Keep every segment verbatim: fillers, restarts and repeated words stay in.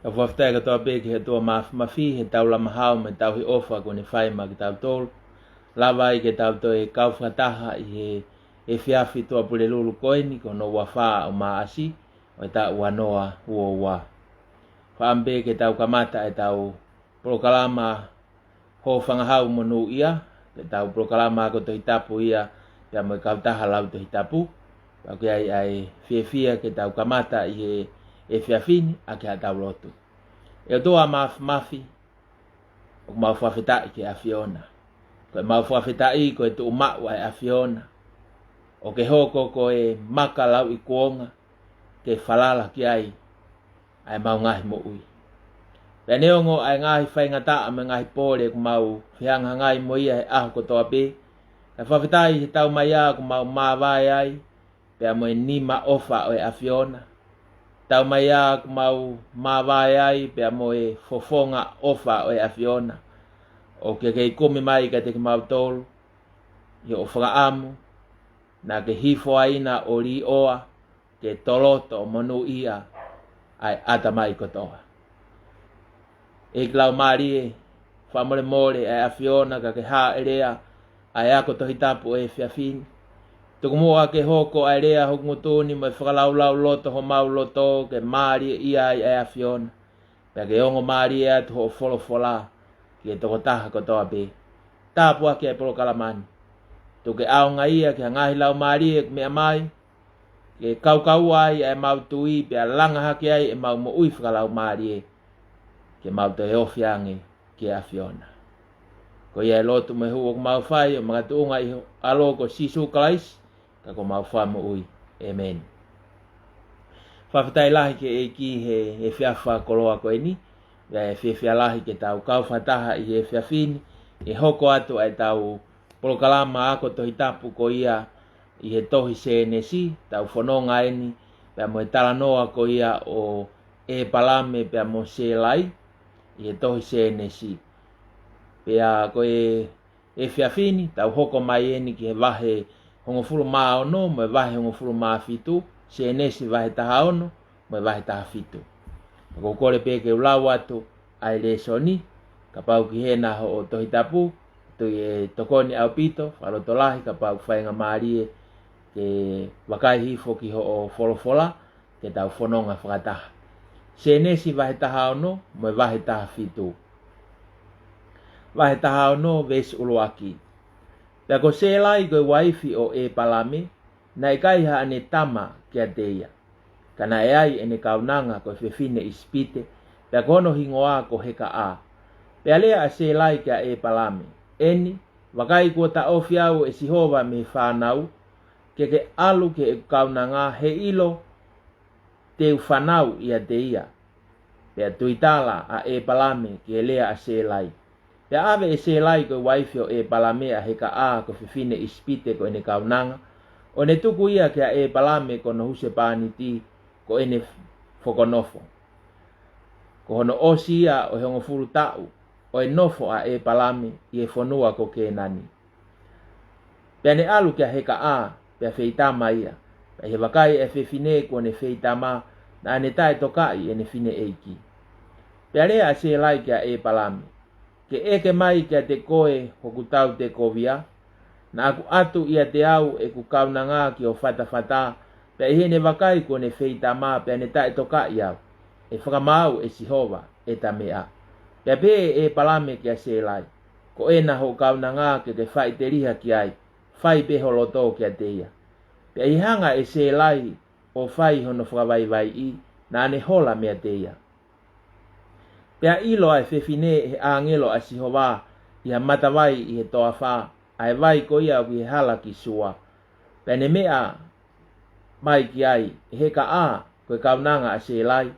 Tau fakafetaʻi kotoa pē ki he ʻOtua Mafimafi, he taulama hao mo e tauhi ʻofa kuo ne fai maʻa kitautolu. Lava ai ke tau toe kau fakataha ʻi he efiafi Tuʻa Pulelulu ko eni, ko hono ua fā ʻo Maʻasi, ʻo e taʻu ua noa ua ua. Fakaʻamu pē ke tau kamata ʻetau polokalama Hōfangahau Monūʻia, ko ʻetau polokalama ako Tohi Tapu ia, pea mo e kautaha lau Tohi Tapu. Pea ʻoku ʻi ai ʻa e fiefia ke tau kamata ʻi he efiafi ni ʻaki haʻatau lotu. ʻE ʻOtua Mafimafi, ʻoku mau fakafetaʻi ki he ʻAfiona. Ko ʻemau fakafetaʻi ko e tuʻumaʻu ʻa e ʻAfiona. ʻOku ke hoko ko e maka lauʻikuonga ke falala ki ai ʻa ʻemau ngaahi moʻui. Pea neongo ʻa e ngaahi faingataʻa mo e ngaahi pole ʻoku mau fehangahangai mo ia he ʻaho kotoa pē, kae fakafetaʻi he taumaiā ʻoku mau māvae ai pea mo e nima ʻofa ʻo e ʻAfiona. Taumaiā ʻoku mau māvae ai pea mo e fofonga ʻofa ʻo e ʻAfiona, ʻoku ke kei kumi mai kiate kimautolu ʻi hoʻo fakaʻamu, naʻa ke hifoaina ʻo līʻoa ke toloto ʻo monūʻia ʻa e ʻatamai kotoa. ʻEiki Laumālie, fakamolemole ʻa e ʻAfiona ka ke hāʻelea ʻa e ako Tohi Tapu ʻo e efiafi ni. Tuku muʻa ke hoko ʻa e lea hoku ngutu ni mo e fakalaulauloto homau loto ke mālieʻia ai ʻa e ʻAfiona. Pea ke ongo mālie atu hoʻo folofola ki he tokotaha kotoa pē. Tāpuakiʻi ʻa e polokalama ni. Tuku ke ʻaonga ia ki ha ngaahi laumālie ʻoku meʻa mai ke kaukaua ai ʻa ʻemau tui pea langa hake ai ʻemau moʻui fakalaumālie, ke mau toe ofi ange ki he ʻAfiona. Ko ia ʻa e lotu mo e hū ʻoku mau fai ʻo makatuʻunga ʻi ho ʻAlo ko Sīsū Kalaisi, ka ko homau Fakamoʻui. ʻĒmeni. Fakafetaʻi lahi ki he ʻEiki he efiafi fakakoloa ko eni. ʻOku ʻi ai ʻa e fiefia lahi ke tau kau fakataha ʻi he efiafi ni, ʻi he hoko atu ʻa ʻetau polokalama ako Tohi Tapu ko ia ʻi he tohi Sēnesi, tau fononga eni pea mo e talanoa ko ia ʻo ʻĒpalame pea mo Sēlai ʻi he tohi Sēnesi. Pea ko e efiafi ni, tau hoko mai eni ki he vahe hongofulu mā ono mo e vahe hongofulu mā fitu, Sēnesi vahe taha ono mo e vahe taha fitu. Ka ʻoku kole pē ke u lau atu ʻa e lēsoni, kapau ʻoku ʻi hena hoʻo Tohi Tapu, ʻoku ou tui ʻe tokoni ʻaupito, fakalotolahi kapau ʻoku faingamālie ke vakai hifo ki hoʻo folofola, ke tau fononga fakataha. Sēnesi vahe taha ono mo e vahe taha fitu. Vahe taha ono, veesi ʻuluaki. Pea ko Sēlai ko e uaifi ʻo ʻĒpalame, naʻe ʻikai haʻane tama kiate ia, ka naʻe ʻi ai ʻene kaunanga ko e fefine ʻIsipite, pea ko hono hingoa ko Hekaʻā. Pea lea ʻa Sēlai kia ʻĒpalame, ʻEni, vakai kuo taʻofi au ʻe Sihova mei he fānau, ke ke ʻalu ki heʻeku kaunanga, he ʻilo te u fanauʻi ʻiate ia. Pea tuitala ʻa ʻĒpalame ki he lea ʻa Sēlai. Pea ʻave ʻe Sēlai ko e uaifi ʻo ʻĒpalame ʻa Hekaʻā ko e fefine ʻIsipite ko ʻene kaunanga, ʻo ne tuku ia kia ʻĒpalame ko hono husepāniti ko ʻene fokonofo. Ko hono ʻosi ia ʻo e hongofulu taʻu ʻo e nofo ʻa ʻĒpalame ʻi he fonua ko Kēnani. Pea ne ʻalu kia Hekaʻā, pea feitama ia. Pea ʻi he vakai ʻa e fefine kuo ne feitama, naʻa ne taʻetokaʻi ʻene fineʻeiki. Pea lea ʻa Sēlai kia ʻĒpalame, Ke ʻeke mai kiate koe hoku tautekovia, naʻa ku ʻatu ʻiate au ʻeku kaunanga ki ho fatafata, pea ʻi heʻene vakai kuo ne feitama pea ne taʻetokaʻi au, ʻe fakamaau ʻe Sihova ʻeta meʻa. Pea pehē ʻe ʻĒpalame kia Sēlai, Ko ʻena hoʻo kaunanga ke ke faʻiteliha ki ai, fai pē ho loto kiate ia. Pea ʻi he hanga ʻe Sēlai ʻo fai hono fakavaivaiʻi, naʻa ne hola meiate ia. Pea ʻilo ʻa e fefine ʻe he ʻāngelo ʻa Sihova ʻi ha matavai ʻi he toafa, ʻa e vai ko ia ʻoku ʻi he hala ki Sua. Pea ne meʻa mai ki ai, ʻE Hekaʻā, ko e kaunanga ʻa Sēlai,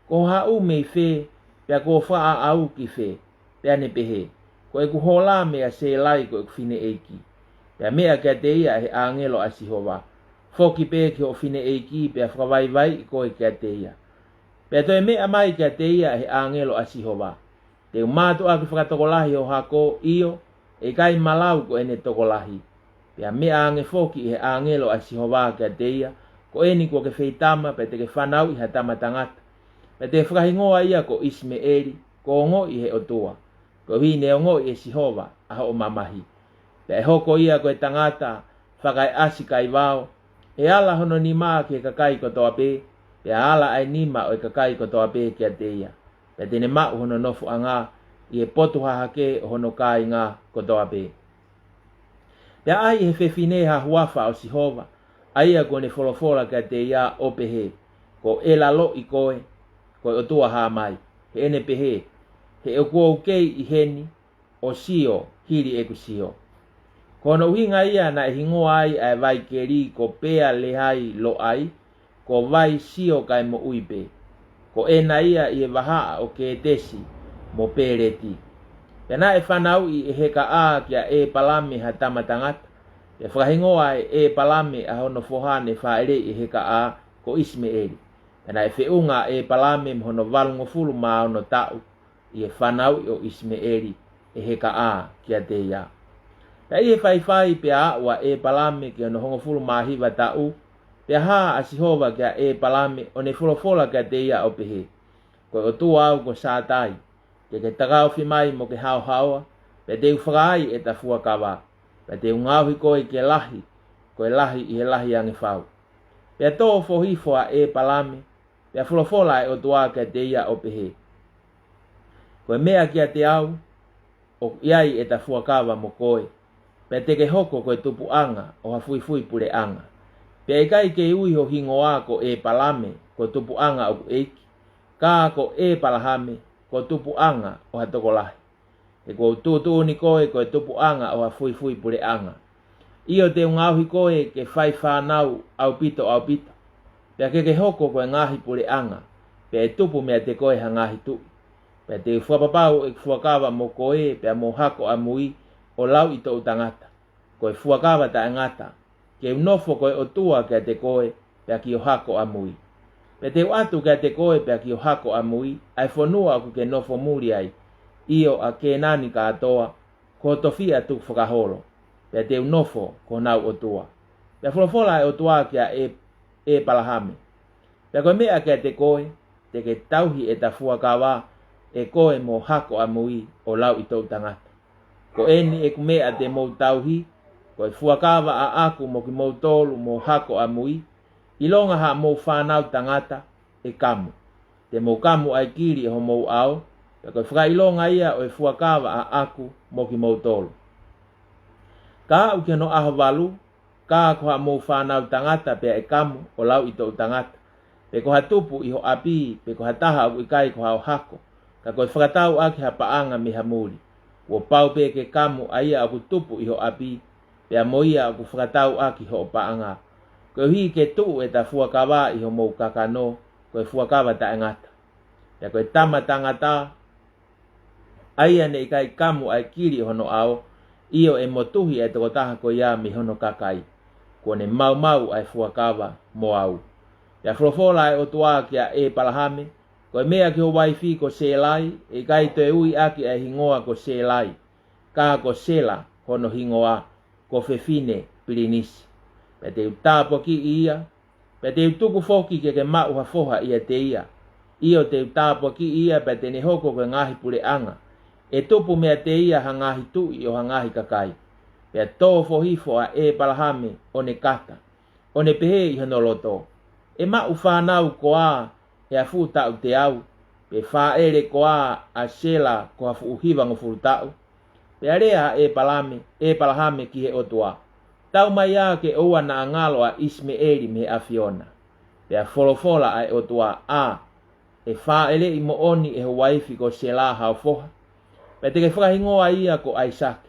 Ko hoʻo haʻu mei fē, pea kuo faʻa ʻaʻau ki fē? Pea ne pehē, Ko ʻeku hola meia Sēlai ko ʻeku fineʻeiki. Pea meʻa kiate ia ʻe he ʻāngelo ʻa Sihova, Foki pē ki hoʻo fineʻeiki, pea fakavaivaiʻi koe kiate ia. Pea toe meʻa mai kiate ia ʻe he ʻāngelo ʻa Sihova, Te u mātuʻaki fakatokolahi ho hako, ʻio, ʻe ʻikai malau ko ʻene tokolahi. Pea meʻa ange foki ʻe he ʻāngelo ʻa Sihova kiate ia, Ko ʻeni kuo ke feitama, pea te ke fanauʻi ha tama tangata. Pea te u fakahingoa ia ko ʻIsimeʻeli, ko e ongoʻi ʻe he ʻOtua, koeʻuhi ne ongoʻi ʻe Sihova ʻa hoʻo mamahi. Pea ʻe hoko ia ko e tangata fakaeʻasi kaivao, ʻe ala hono nima ki he kakai kotoa pē, pea ala ʻa e nima ʻo e kakai kotoa pē kiate ia. Pea te ne maʻu hono nofoʻanga ʻi he potu hahake ʻo hono kāinga kotoa pē. Pea ʻai ʻe he fefine ha huafa ʻo Sihova, ʻa ia kuo ne folofola kiate ia ʻo pehē, Ko ʻElaloʻi koe, ko e ʻotua hā mai, heʻene pehē, He ʻoku ou kei ʻi heni, ʻo sio hili ʻeku sio. Ko hono ʻuhinga ia naʻe hingoa ai ʻa e vaikeli ko Pea-lehai-loʻai, ko vai sio kae moʻui pē. Ko ena ia ʻi he vahaʻa ʻo Kētesi mo Pēleti. Pea naʻe fanauʻi ʻe Hekaʻa kia ʻEpalame ha tama tangata, pea fakahingoa ʻe ʻEpalame ʻa hono foha ne fāʻeleʻi ʻe Hekaʻa, ko ʻIsimeʻeli. Pea naʻe feʻunga ʻa ʻEpalame mo hono valungofulu mā ono taʻu, ʻi he fanauʻi ʻo ʻIsimeʻeli ʻe Hekaʻa kiate ia. Pea ʻi he faifai pea aʻu ʻa ʻEpalame ki hono hongofulu mā hiva taʻu, pea hā ʻa Sihova kia ʻEpalame ʻo ne folofola kiate ia ʻo pehē, Ko e ʻOtua au ko Sātai, ke ke takaofi mai mo ke haohaoa, pea te u fakaai ʻeta fuakava, pea te u ngaohi koe ke lahi, ko e lahi ʻi he lahi ange fau. Pea tō fohifo ʻa ʻEpalame, pea folofola ʻa e ʻOtua kiate ia ʻo pehē, Ko e meʻa kiate au, ʻoku ʻi ai ʻeta fuakava mo koe, pea te ke hoko ko e tupuʻanga ʻo ha fuifui puleʻanga. Pea ʻe ʻikai ke ui ho hingoa ko ʻEpalame, ko e tupuʻanga ʻoku ʻeiki, ka ko ʻEpalahame, ko e tupuʻanga ʻo ha tokolahi. He kuo u tuʻutuʻuni koe ko e tupuʻanga ʻo ha fuifui puleʻanga. ʻIo, te u ngaohi koe ke fai fānau ʻaupito ʻaupito, pea ke ke hoko ko e ngaahi puleʻanga, pea ʻe tupu meiate koe ha ngaahi tuʻi. Pea te u fakapapau ʻeku fuakava mo koe pea mo ho hako ʻamui ʻo lauʻitoʻu tangata, ko e fuakava taʻengata, ke u nofo ko e ʻOtua kiate koe pea ki ho hako ʻamui. Pea te u ʻatu kiate koe pea ki ho hako ʻamui ʻa e fonua ʻoku ke nofo muli ai, ʻio, ʻa Kēnani kātoa, ko ho tofiʻa tukufakaholo, pea te u nofo ko honau ʻOtua. Pea folofola ʻa e ʻOtua kia ʻE-, ʻEpalahame, Pea ko e meʻa kiate koe, te ke tauhi ʻeta fuakava, ʻe koe mo ho hako ʻamui ʻo lauʻitoʻu tangata. Ko eni ʻeku meʻa te mou tauhi, ko e fuakava ʻaʻaku mo kimoutolu mo ho hako ʻamui, ʻilonga haʻamou fānau tangata, ʻe kamu. Te mou kamu ʻa e kili ʻo homou ʻao, pea ko e fakaʻilonga ia ʻo e fuakava ʻaʻaku mo kimoutolu. Ka aʻu ki hono ʻaho valu, ka ko haʻamou fānau tangata pea ʻe kamu ʻo lauʻitoʻu tangata, pe ko ha tupu ʻi ho ʻapi, pe ko ha taha ʻoku ʻikai ko haʻo hako, ka ko e fakatau ʻaki ha paʻanga mei ha muli, kuo pau pē ke kamu ʻa ia ʻoku tupu ʻi ho ʻapi, pea mo ia ʻoku fakatau ʻaki hoʻo paʻanga, koeʻuhi ke tuʻu ʻeta fuakava ʻi homou kakano, ko e fuakava taʻengata. Pea ko e tama tangata, ʻa ia naʻe ʻikai kamu ʻa e kili ʻo hono ʻao, ʻio, ʻe motuhi ʻa e tokotaha ko ia mei hono kakai, kuo ne maumau ʻa e fuakava mo au. Pea folofola ʻa e ʻOtua kia ʻEpalahame, Ko e meʻa ki ho uaifi ko Sēlai, ʻe ʻikai toe ui ʻaki ʻa e hingoa ko Sēlai, ka ko Sela hono hingoa, ko fefine pilinisi. Pea te u tāpuakiʻi ia, pea te u tuku foki ke ke maʻu ha foha ʻiate ia. ʻIo, te u tāpuakiʻi ia pea te ne hoko ko e ngaahi puleʻanga, ʻe tupu meiate ia ha ngaahi tuʻi ʻo ha ngaahi kakai. Pea tō fohifo ʻa ʻEpalahame ʻo ne kata, ʻo ne pehē ʻi hono loto, ʻE maʻu fānau koā ʻi ha fuʻu taʻu teau, pe fāʻele koā ʻa Sela ko ha fuʻu hivangofulu taʻu? Pea lea ʻa ʻEpalame, ʻEpalahame ki he ʻOtua, Tau mai ā ke ʻoua naʻa ngalo ʻa ʻIsimeʻeli mei he ʻAfiona. Pea folofola ʻa e ʻOtua, ʻĀ, ʻe fāʻeleʻi moʻoni ʻe ho uaifi ko Sela haʻo foha, pea te ke fakahingoa ia ko ʻAisake.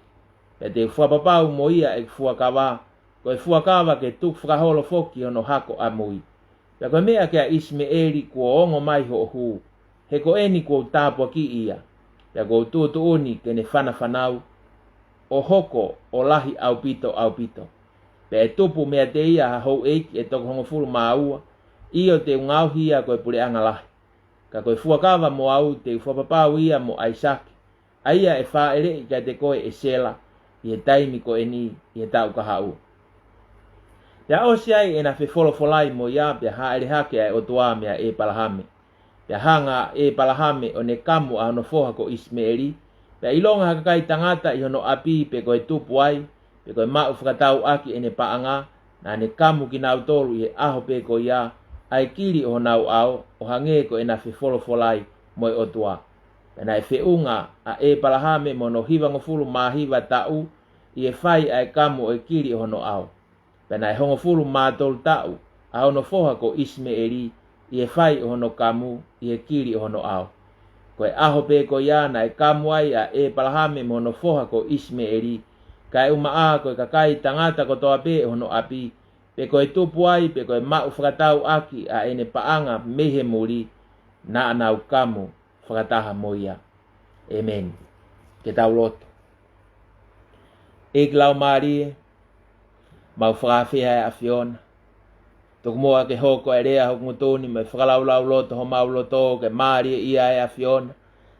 Pea te u fakapapau mo ia ʻeku fuakava, ko e fuakava ke tukufakaholo foki hono hako ʻamui. Pea ko e meʻa kia ʻIsimeʻeli kuo ongo mai hoʻo hū, he ko eni kuo u tāpuakiʻi ia, pea kuo u tuʻutuʻuni ke ne fanafanau, ʻo hoko ʻo lahi ʻaupito ʻaupito. Pea ʻe tupu meiate ia ha houʻeiki ʻe toko hongofulu mā ua, ʻio, te u ngaohi ia ko e puleʻanga lahi. Ka ko e fuakava mo au te u fakapapau ia mo ʻAisake, ʻa ia ʻe fāʻeleʻi kiate koe ʻe Sela, ʻi he taimi ko eni, ʻi he taʻu kahaʻu. Pea ʻosi ai ʻena fefolofolai mo ia, pea hāʻele hake ʻa e ʻOtua meia ʻEpalahame, Pea hanga ʻe ʻĒpalahame ʻo ne kamu ʻa hono foha ko ʻIsimeʻeli, pea ʻilonga ha kakai tangata ʻi hono ʻapi pe ko e tupu ai, pe ko e maʻu fakatau ʻaki ʻene paʻanga, naʻa ne kamu kinautolu ʻi he ʻaho pē ko ia ʻa e kili ʻo honau ʻao, ʻo hangē ko ʻena fefolofolai mo e ʻOtua. Pea naʻe feʻunga ʻa ʻĒpalahame mo hono hivangofulu mā hiva taʻu ʻi he fai ʻa e kamu ʻo e kili ʻo hono ʻao. Pea naʻe hongofulu mā tolu taʻu ʻa hono foha ko ʻIsimeʻeli ʻi he fai ʻo hono kamu ʻi he kili ʻo hono ʻao. Ko e ʻaho pē ko ia naʻe kamu ai ʻa ʻĒpalahame mo hono foha ko ʻIsimeʻeli, kaeʻumaʻā ko e kakai tangata kotoa pē ʻo hono ʻapi, pe ko e tupu ai, pe ko e maʻu fakatau ʻaki ʻa ʻene paʻanga mei he muli, naʻa nau kamu fakataha mo ia. ʻĒmeni. Ke tau lotu. ʻEiki laumālie, mau fakaafeʻi ʻa e ʻAfiona. Tuku muʻa ke hoko ʻa e lea hoku ngutu ni mo e fakalaulauloto homau loto ke mālieʻia ʻa e ʻAfiona.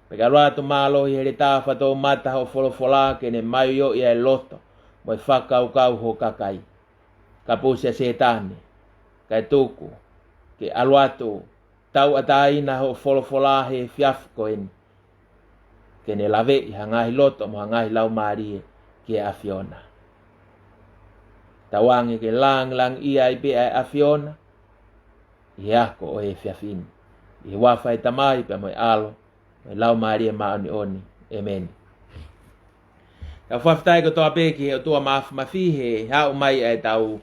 Pea ke ʻalu atu mālohi he leta fakatoumata hoʻo folofola ke ne maioʻi ʻa e loto mo e fakakaukau ho kakai. Kapusi ʻa Sētane, kae tuku ke ʻalu atu tauʻatāina hoʻo folofola he efiafi ko eni, ke ne laveʻi ha ngaahi loto mo ha ngaahi laumālie ki he ʻAfiona. Tauange ke langilangiʻia ai pē ʻa e ʻAfiona ʻi he ako ʻo e efiafi ni. ʻI he huafa ʻo e Tamai pea mo e ʻAlo mo e Laumālie Māʻoniʻoni. ʻĒmeni. Tau fakafetaʻi kotoa pē ki he ʻOtua Mafimafi he haʻu mai ʻa ʻetau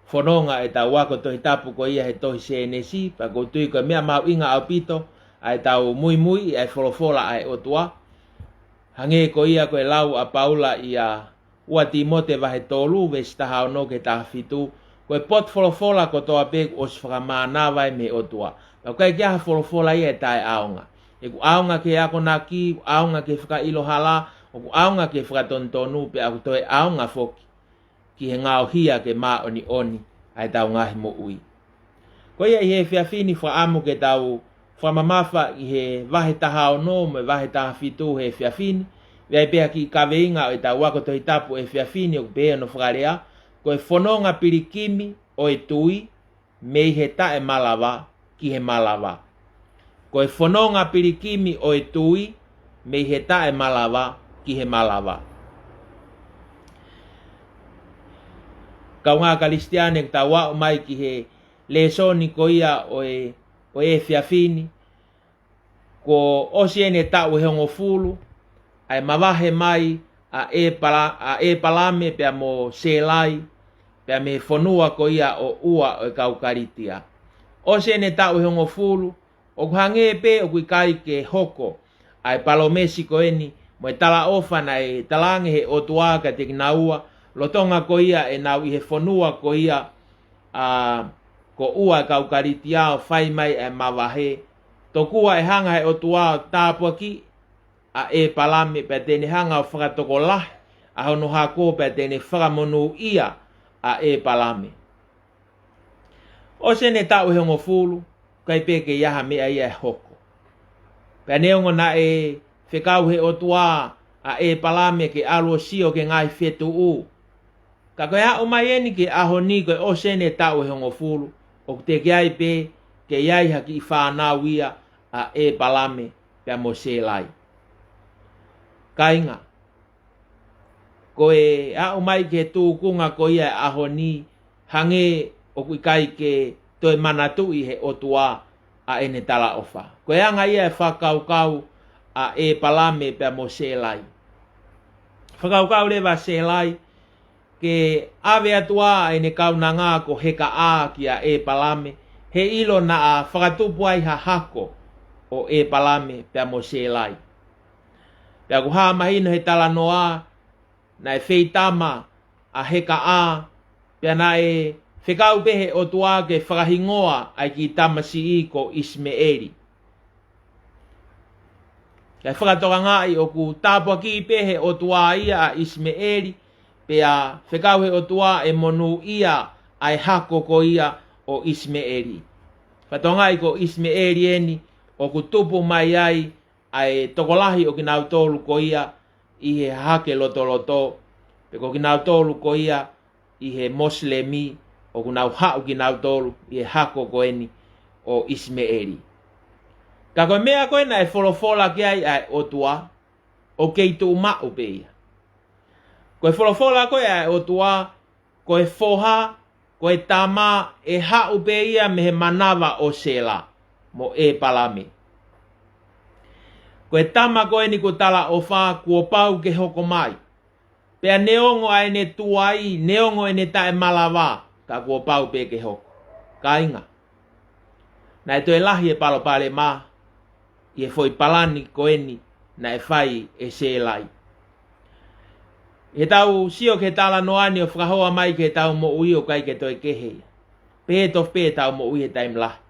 fononga ʻetau ako Tohi Tapu ko ia he tohi Sēnesi, pea ʻoku ou tui ko e meʻa mahuʻinga ʻaupito ʻa ʻetau muimui ʻa e folofola ʻa e ʻOtua. Hangē ko ia ko e lau ʻa Paula ʻia ua Tīmote vahe tolu, veesi taha ono ki he taha fitu, ko e potu folofola kotoa pē kuo ʻosi fakamānava ai mei he ʻOtua. Pea ʻoku ʻikai ke ʻi ai ha folofola ia ʻe taʻeʻaonga. ʻOku ʻaonga ki he akonaki, ʻoku ʻaonga ki he fakaʻilo hala, ʻoku ʻaonga ki he fakatonutonu, pea ʻoku toe ʻaonga foki ki he ngaohia ke māʻoniʻoni ʻa ʻetau ngaahi moʻui. Ko ia ʻi he efiafi ni fakaʻamu ke tau fakamamafa ʻi he vahe taha ono mo e vahe taha fitu he efiafi ni, ʻi ai pē ha kiʻi kaveinga ʻo ʻetau ako Tohi Tapu he efiafi ni ʻoku pehē hono fakalea, ko e fononga pilikimi ʻo e tui mei he taʻemalava ki he malava. Ko e fononga pilikimi ʻo e tui mei he taʻemalava ki he malava. Kaungā Kalisitiane, tau aʻu mai ki he lēsoni ko ia ʻo e, ʻo e efiafi ni, kuo ʻosi ʻeni e taʻu ʻe hongofulu ʻa e mavahe mai ʻa ʻĒpala-, ʻa ʻĒpalame pea mo Sēlai, pea mei he fonua ko ia ʻo Ua ʻo e kau Kalitia. ʻOsi ʻeni e taʻu ʻe hongofulu, ʻoku hangē pē ʻoku ʻikai ke hoko ʻa e palōmesi ko eni mo e talaʻofa naʻe talaange he ʻOtua kiate kinaua, lolotonga ko ia ʻenau ʻi he fonua ko ia, ʻa, ko Ua ʻo e kau Kalitia ʻo fai mai ʻa e mavahe. Tokua ʻe hanga he ʻOtua ʻo tāpuakiʻi ʻa ʻĒpalame pea te ne hanga ʻo fakatokolahi ʻa hono hako pea te ne fakamonūʻia ʻa ʻĒpalame. ʻOsi ʻeni e taʻu ʻe hongofulu, ʻikai pē ke ʻi ai ha meʻa ia ʻe hoko. Pea neongo naʻe fekau he ʻOtua ʻa ʻĒpalame ke ʻalu ʻo sio ki he ngaahi fetuʻu, ka ko e aʻu mai ʻeni ki he ʻaho ni, ko e ʻosi ʻeni e taʻu ʻe hongofulu, ʻoku teʻeki ai pē ke ʻi ai ha kiʻi fānau ia ʻa ʻĒpalame pea mo Sēlai. Kāinga, ko e aʻu mai ki he tūkunga ko ia e ʻaho ni, hangē ʻoku ʻikai ke toe manatuʻi he ʻOtua ʻa ʻene talaʻofa. Ko e anga ia e fakakaukau ʻa ʻĒpalame pea mo Sēlai. Fakakaukau leva ʻa Sēlai ke ʻave atu ʻa ʻene kaunanga ko Hekaʻā kia ʻĒpalame, he ʻilo naʻa fakatupu ai ha hako ʻo ʻĒpalame pea mo Sēlai. Pea ʻoku hā mahino he talanoa, naʻe feitama ʻa Hekaʻā, pea naʻe fekau pē he ʻOtua ke fakahingoa ʻa e kiʻi tamasiʻi ko ʻIsimeʻeli. Kae fakatokangaʻi ʻoku tāpuakiʻi pē he ʻOtua ia ʻa ʻIsimeʻeli, pea fekau he ʻOtua ʻe monūʻia ʻa e hako ko ia ʻo ʻIsimeʻeli. Fakatokangaʻi ko ʻIsimeʻeli ʻeni ʻoku tupu mai ai ʻa e tokolahi ʻo kinautolu ko ia ʻi he hahake lotoloto, pe ko kinautolu ko ia ʻi he Mosilemi, ʻoku nau haʻu kinautolu ʻi he hako ko eni ʻo ʻIsimeʻeli. Ka ko e meʻa ko ē naʻe folofola ki ai ʻa e ʻOtua, ʻoku kei tuʻu maʻu pē ia. Ko e folofola ko ē ʻa e ʻOtua, ko e foha, ko e tama, ʻe haʻu pē ia mei he manava ʻo Sela, mo ʻEpalame. Ko e tama ko eni kuo talaʻofa, kuo pau ke hoko mai. Pea neongo ʻa ʻene tuai, neongo ʻene taʻemalava, ka kuo pau pē ke hoko. Kāinga, naʻe toe lahi e palopalema ʻi he foʻi palani ko eni naʻe fai ʻe Selai. Heʻetau sio ki he talanoa ni ʻo fakahoa mai ki heʻetau moʻui, ʻoku ʻikai ke toe kehe ia. Pehē tofu pē ʻetau moʻui he taimi lahi.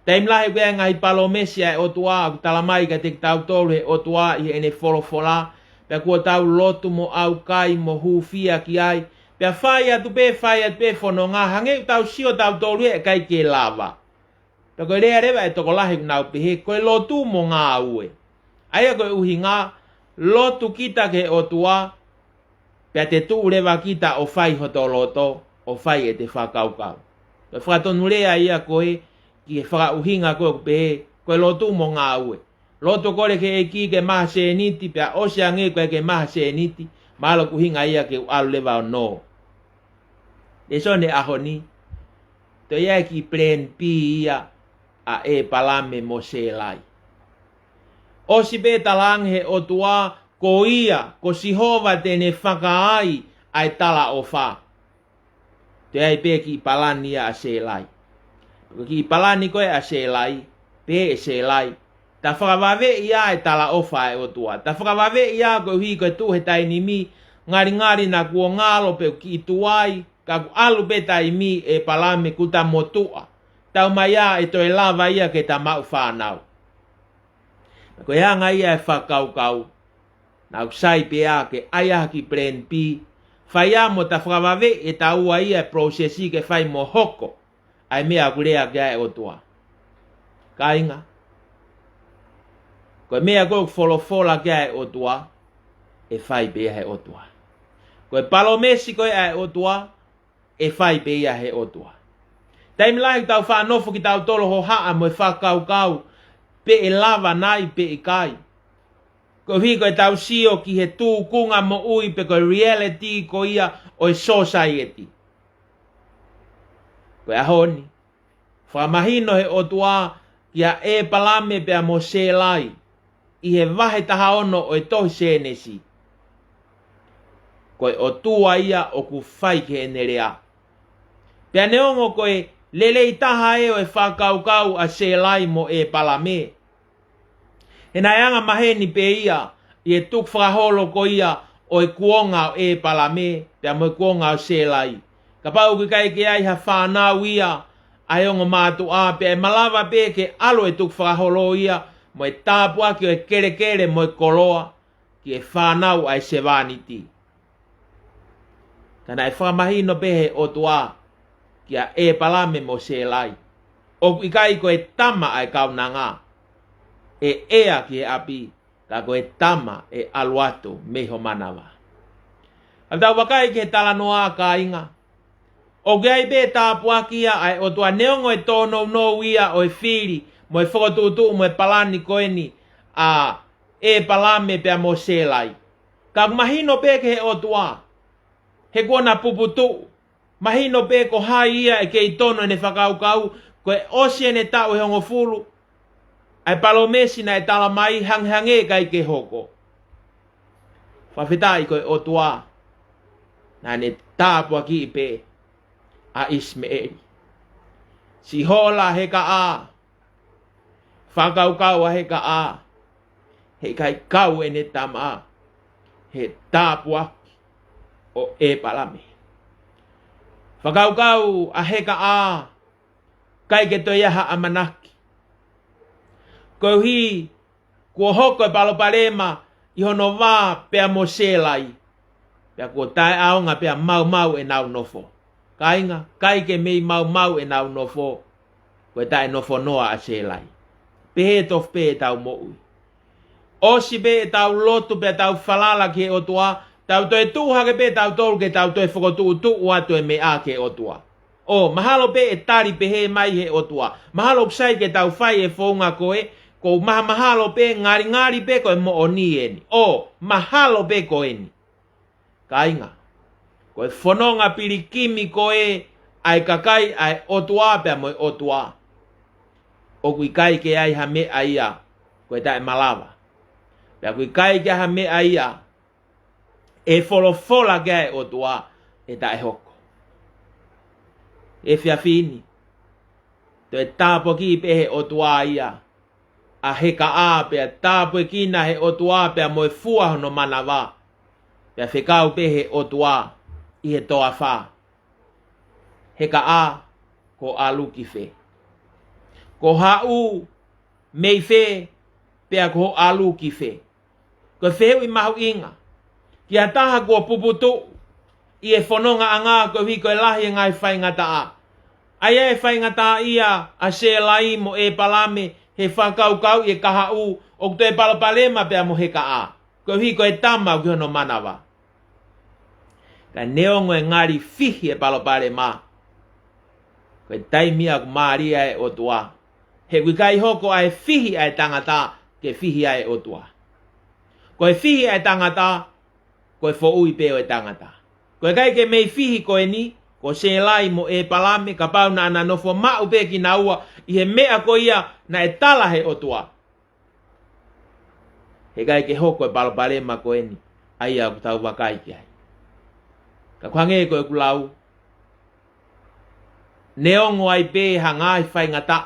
Taimi lahi ʻoku ʻi ai e ngaahi palōmesi ʻa e ʻOtua ʻoku tala mai kiate kitautolu ʻe he ʻOtua ʻi heʻene folofola, pea kuo tau lotu mo ʻaukai mo hūfia ki ai, pea fai atu pē, fai atu pē fononga, hangē ʻoku tau sio tautolu ia ʻe ʻikai ke lava. Pea ko e lea leva ʻa e tokolahi ʻoku nau pehē, ko e lotu mo ngāue. ʻA ia ko e ʻuhinga, lotu kita ki he ʻOtua, pea te tuʻu leva kita ʻo fai hoto loto, ʻo fai ʻete fakakaukau. Ko e fakatonulea ia ko ē ki he fakaʻuhinga ko ē ʻoku pehē, ko e lotu mo ngāue. Lotu ʻo kole ki he ʻEiki ke maʻu ha sēniti, pea ʻosi ange ʻoku ʻikai ke maʻu ha sēniti, mahalo ʻoku ʻuhinga ia ke u ʻalu leva ʻo nō. Lēsoni ʻo e ʻaho ni, toe ʻi ai e kiʻi plan B ia ʻa ʻEpalame mo Selai. ʻOsi pē talaange ʻe he ʻOtua, ko ia, ko Sihova te ne fakaai ʻa e talaʻofa. Toe ʻi ai pē kiʻi palani ia ʻa Selai. Ko e kiʻi palani ko ē ʻa Selai, pehē ʻe Selai, ta fakavaveʻi ʻa e talaʻofa ʻa e ʻOtua. Ta fakavaveʻi ia koeʻuhi ko e tuʻu he taimi ni, ngalingali naʻa kuo ngalo pē ʻoku kiʻi tuai, ka kuo ʻalu pē taimi ʻEpalame kuo ta motuʻa. Taumaiā ʻe toe lava ia ke ta maʻu fānau. Ko e anga ia e fakakaukau, naʻa ʻoku sai pē ia ke ʻai ha kiʻi plan B, fai ia mo ta fakavaveʻi ʻe taua ia e process ke fai mo hoko ʻa e meʻa ʻoku lea ki ai e ʻOtua. Kāinga, ko e meʻa ko ē ʻoku folofola ki ai e ʻOtua, ʻe fai pē ia ʻe he ʻOtua. Ko e palōmesi ko ē ʻa e ʻOtua, ʻe fai pē ia ʻe he ʻOtua. Taimi lahi ʻoku tau faʻa nofo kitautolu ʻo hohaʻa mo e fakakaukau pe ʻe lava nai pe ʻikai. Koeʻuhi ko ʻetau sio ki he tūkunga moʻui pe ko e reality ko ia ʻo e society. Ko e ʻaho ni, fakamahino ʻe he ʻOtua kia ʻEpalame pea mo Selai, ʻi he vahe taha ono ʻo e tohi Sēnesi, ko e ʻOtua ia ʻoku fai ki heʻene lea. Pea neongo ko e lelei taha ē ʻo e fakakaukau ʻa Selai mo ʻEpalame, he naʻe anga maheni pē ia ʻi he tukufakaholo ko ia ʻo e kuonga ʻo ʻEpalame pea mo e kuonga ʻo Selai. Kapau ʻoku ʻikai ke ʻi ai ha fānau ia ʻa e ongo mātuʻa, pea ʻe malava pē ke ʻalu e tukufakaholo ia mo e tāpuaki ʻo e kelekele mo e koloa ki he fānau ʻa e sevāniti. Ka naʻe fakamahino pē ʻe he ʻOtua kia ʻEpalame mo Selai, ʻoku ʻikai ko e tama ʻa e kaunanga ʻe ʻea ki he ʻapi, ka ko e tama ʻe ʻalu atu mei ho manava. ʻA tau vakai ki he talanoa, kāinga, ʻoku ʻi ai pē tāpuaki ia ʻa e ʻOtua, neongo e tōnounou ia ʻo e fili mo e fokotuʻutuʻu mo e palani ko eni ʻa ʻEpalame pea mo Selai. Ka ʻoku mahino pē ki he ʻOtua, he kuo na puputuʻu. Mahino pē ko hai ia ʻe kei tonu ʻene fakakaukau, ko e ʻosi ʻene taʻu ʻe hongofulu, ʻa e palōmesi naʻe tala mai hangehangē ʻikai ke hoko. Fakafetaʻi ko e ʻOtua, naʻa ne tāpuakiʻi pē ʻa ʻIsimeʻeli. Siʻi hola ʻa Hekaʻā, fakakaukau ʻa Hekaʻā, he ʻikai kau ʻene tama he tāpuaki ʻo ʻEpalame. Fakakaukau ʻa Hekaʻā, ʻikai ke toe ʻi ai ha ʻamanaki. Koeʻuhi kuo hoko e palopalema ʻi hono vā pea mo Selai, pea kuo taʻeʻaonga pea maumau ʻenau nofo. Kāinga, ʻikai ke mei maumau ʻenau nofo, ko e taʻenofonoa ʻa Selai. Pehē tofu pē ʻetau moʻui. ʻOsi pē ʻetau lotu pea tau falala ki he ʻOtua, tau toe tuʻu hake pē tautolu ke tau toe fokotuʻutuʻu atu e meʻa ki he ʻOtua. ʻO, mahalo pē ʻe tali pehē mai ʻe he ʻOtua. Mahalo ʻoku sai ke tau fai e founga ko ē, ʻoku ou mahamahalo pē, ngalingali pē ko e moʻoni eni. ʻO, mahalo pē ko eni. Kāinga, ko e fononga pilikimi ko ē ʻa e kakai ʻa e ʻOtua pea mo e ʻOtua. ʻOku ʻikai ke ʻi ai ha meʻa ia ko e taʻemalava. Pea ʻoku ʻikai ke ʻi ai ha meʻa ia ʻe folofola ki ai e ʻOtua ʻe taʻehoko. Efiafi ni, toe tāpuakiʻi pē he ʻOtua ia ʻa Hekaʻā, pea tāpuekina he ʻOtua pea mo e fua hono manava. Pea fekau pē he ʻOtua ʻi he toafa: Hekaʻā, ko hoʻo ʻalu ki fē? Ko hoʻo haʻu mei fē, pea ko hoʻo ʻalu ki fē? Ko e fehuʻi mahuʻinga ki ha taha kuo puputuʻu ʻi he fonongaʻanga koeʻuhi ko e lahi e ngaahi faingataʻa. ʻA ia ʻe faingataʻaʻia ʻa Sēlai mo ʻĒpalame he fakakaukauʻi e kahaʻu, ʻoku toe palopalema pea mo Hekaʻā koeʻuhi ko e tama ʻoku ʻi hono manava. Ka neongo e ngali fihi e palopalema, ko e taimi ia ʻoku mālie ai e ʻOtua. He ʻoku ʻikai hoko ʻa e fihi ʻa e tangata ke fihi ai e ʻOtua. Ko e fihi ʻa e tangata, ko e foʻui pē ʻo e tangata. Ko e ʻikai ke mei fihi ko eni, ko Sēlai mo ʻĒpalame, kapau naʻa na nofo maʻu pē kinaua ʻi he meʻa ko ia naʻe tala he ʻOtua, he ʻikai ke hoko e palopalema ko eni ʻa ia ʻoku tau vakai ki ai. Ka ʻoku hangē ko ʻeku lau, neongo ai pē ha ngaahi faingataʻa,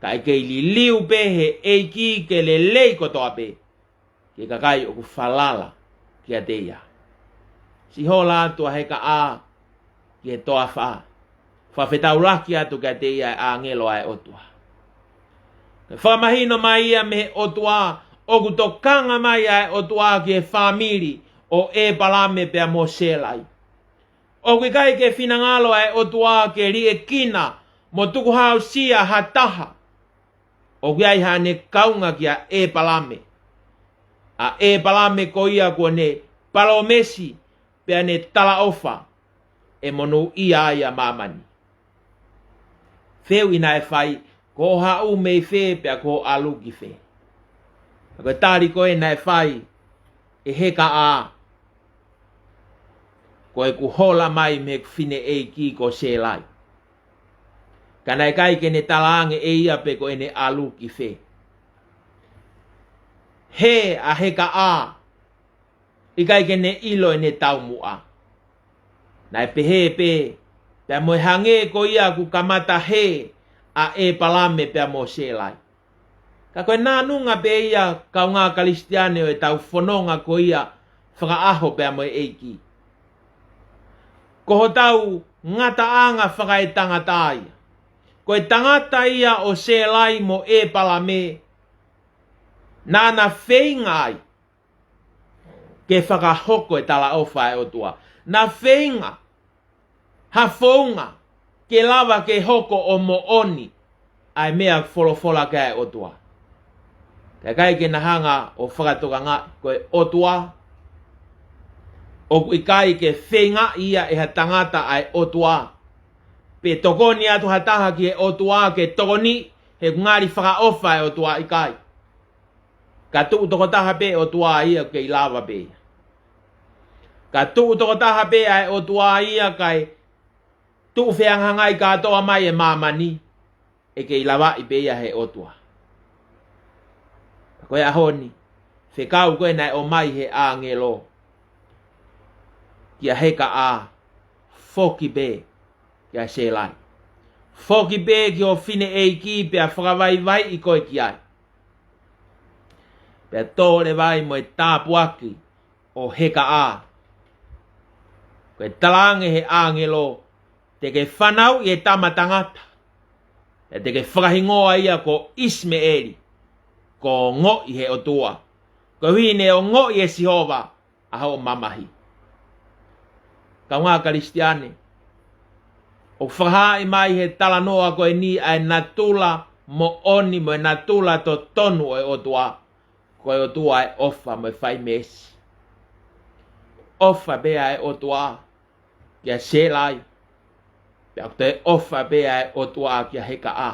ka ʻe kei liliu pē he ʻEiki ke lelei kotoa pē ki he kakai ʻoku falala kiate ia. Siʻi hola atu ʻa Hekaʻā ki he toafa, fakafetaulaki atu kiate ia e ʻāngelo ʻa e ʻOtua. Ke fakamahino mai ia mei he ʻOtua, ʻoku tokanga mai ʻa e ʻOtua ki he fāmili ʻo ʻĒpalame pea mo Sēlai. ʻOku ʻikai ke finangalo ʻa e ʻOtua ke liʻekina mo tukuhāusia ha taha ʻoku ʻi ai haʻane kaunga kia ʻĒpalame. ʻA ʻĒpalame ko ia kuo ne palōmesi pea ne talaʻofa ʻe monūʻia ai ʻa māmani. Fehuʻi naʻe fai: Ko hoʻo haʻu mei fē, pea ko hoʻo ʻalu ki fē? Ko e tali ko ē naʻe fai ʻe Hekaʻā: Ko ʻeku hola mai mei heʻeku fineʻeiki ko Sēlai. Ka naʻe ʻikai ke ne talaange ʻe ia pe ko ʻene ʻalu ki fē. Hē ʻa Hekaʻā, ʻikai ke ne ʻilo ʻene taumuʻa. Naʻe pehē pē, pea mo e hangē ko ia ʻoku kamata hē ʻa ʻĒpalame pea mo Sēlai. Ka ko e nānunga pē ia, kaungā Kalisitiane, ʻo ʻetau fononga ko ia fakaʻaho pea mo e ʻEiki. Ko hotau ngataʻanga fakaetangata ia. Ko e tangata ia ʻo Sēlai mo ʻĒpalame, naʻa na feinga ai ke fakahoko e talaʻofa ʻa e ʻOtua. Na feinga ha founga ke lava ke hoko ʻo moʻoni ʻa e meʻa folofola ki ai e ʻOtua. Ka ʻikai ke na hanga ʻo fakatokangaʻi ko e ʻOtua, ʻoku ʻikai ke feingaʻi ia ʻe ha tangata ʻa e ʻOtua, pe tokoni atu ha taha ki he ʻOtua ke tokoniʻi he ʻoku ngali fakaʻofa e ʻOtua, ʻikai. Ka tuʻu tokotaha pē ʻOtua ia ʻoku kei lava pē ia. Ka tuʻu tokotaha pē ʻa e ʻOtua ia kae tuʻu fehangahangai kātoa mai e māmani, ʻe kei lavaʻi pē ia he ʻOtua. Ko e ʻaho ni, fekau ko ē naʻe ʻomai he ʻāngelo kia Hekaʻā: Foki pē kia Sēlai. Foki pē ki hoʻo fineʻeiki pea fakavaivaiʻi koe ki ai. Pea tō leva ai mo e tāpuaki ʻo Hekaʻā. Ko e talaange he ʻāngelo: Te ke fanauʻi e tama tangata, pea te ke fakahingoa ia ko ʻIsimeʻeli, ko e ongoʻi he ʻOtua, koeʻuhi ne ongoʻi ʻe Sihova ʻa hoʻo mamahi. Kaungā Kalisitiane, ʻoku fakahaaʻi mai he talanoa ko eni ʻa e natula moʻoni mo e natula totonu ʻo e ʻOtua. Ko e ʻOtua ʻa e ʻofa mo e fai meesi. ʻOfa pē ʻa e ʻOtua kia Sēlai, pea ʻoku toe ʻofa pē ʻa e ʻOtua kia Hekaʻā.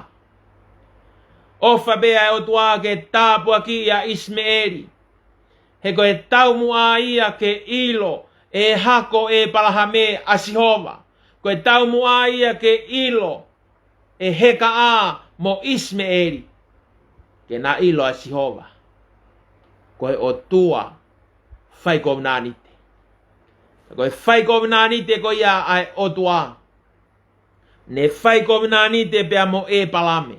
ʻOfa pē ʻa e ʻOtua ke tāpuakiʻi ʻa ʻIsimeʻeli. He ko e taumuʻa ia ke ʻilo ʻe he hako ʻo ʻĒpalahame ʻa Sihova. Ko e taumuʻa ia ke ʻilo ʻe Hekaʻā mo ʻIsimeʻeli ke na ʻilo ʻa Sihova ko e ʻOtua fai kovinānite. Ko e fai kovinānite ko ia ʻa e ʻOtua. Ne fai kovinānite pea mo ʻĒpalahame.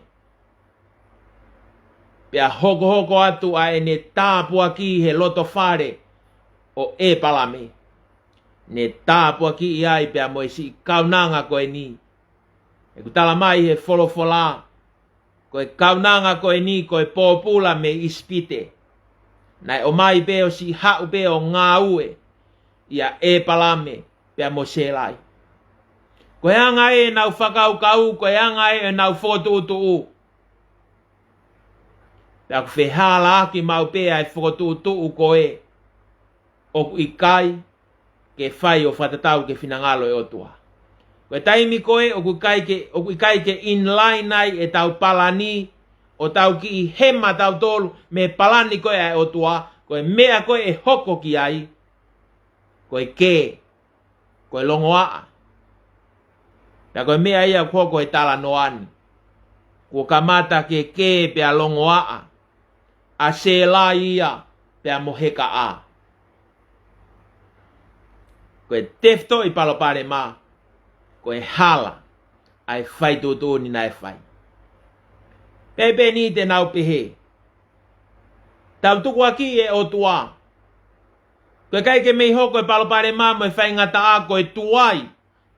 Pea hokohoko atu ʻa ʻene tāpuaki he loto fale ʻo ʻĒpalahame. Ne tāpuakiʻi ai pea mo e siʻi kaunanga ko eni. ʻOku tala mai he folofola, ko e kaunanga ko eni ko e pōpula mei ʻIsipite. Naʻe ʻomai pē ʻo siʻi haʻu pē ʻo ngāue ʻia ʻĒpalahame pea mo Sēlai. Ko e anga ē ʻenau fakakaukau, ko e anga ē ʻenau fokotuʻutuʻu. Pea ʻoku fehālaaki maʻu pē ʻa e fokotuʻutuʻu ko ē ʻoku ʻikai ke fai ʻo fakatatau ki he finangalo ʻo e ʻOtua. Ko e taimi ko ē ʻoku ʻikai ke, ʻoku ʻikai ke in line ai ʻetau palani, ʻo tau kiʻi hema tautolu mei he palani ko ē ʻa e ʻOtua, ko e meʻa ko ē ʻe hoko ki ai, ko e kē, ko e longoaʻa. Pea ko e meʻa ia ʻoku hoko he talanoa ni. Kuo kamata ke kē pea longoaʻa ʻa Sēlai ia pea mo Hekaʻā. Ko e tefitoʻi palopalema, ko e hala ʻa e fai tuʻutuʻuni naʻe fai. Pea pē eni te nau pehē, tau tukuakiʻi e ʻOtua. Ko e ʻikai ke mei hoko e palopalema mo e faingataʻa ko e tuai,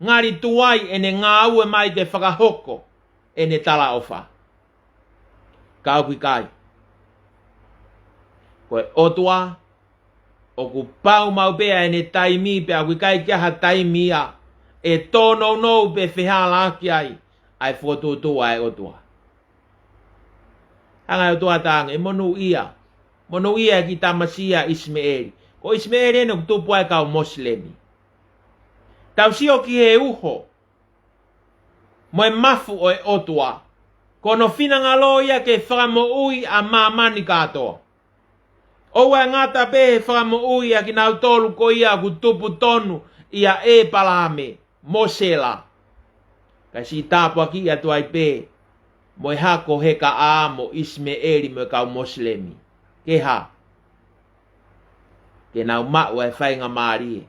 ngali tuai ʻene ngāue mai ke fakahoko ʻene talaʻofa. Ka ʻoku ʻikai. Ko e ʻOtua, ʻoku pau maʻu pē ʻa ʻene taimi pea ʻoku ʻikai ke ʻi ai ha taimi ia ʻe tōnounou pe fehālaaki ai ʻa e fokotuʻutuʻu ʻa e ʻOtua. Hanga ʻe he ʻOtua ʻo talaange, ʻe monūʻia. Monūʻia e kiʻi tamasiʻi ʻa ʻIsimeʻeli. Ko ʻIsimeʻeli eni ʻoku tupu ai e kau Mosilemi. Tau sio ki he uho mo e mafu ʻo e ʻOtua. Ko hono finangalo ia ke fakamoʻui ʻa māmani kātoa. ʻOua ʻe ngata pē he fakamoʻui ʻa kinautolu ko ia ʻoku tupu tonu ʻia ʻĒpalahame mo Sēlai. Kae siʻi tāpuakiʻi atu ai pē mo e hako ʻo Hekaʻā mo ʻIsimeʻeli mo e kau Mosilemi. Ke hā? Ke nau maʻu ʻa e faingamālie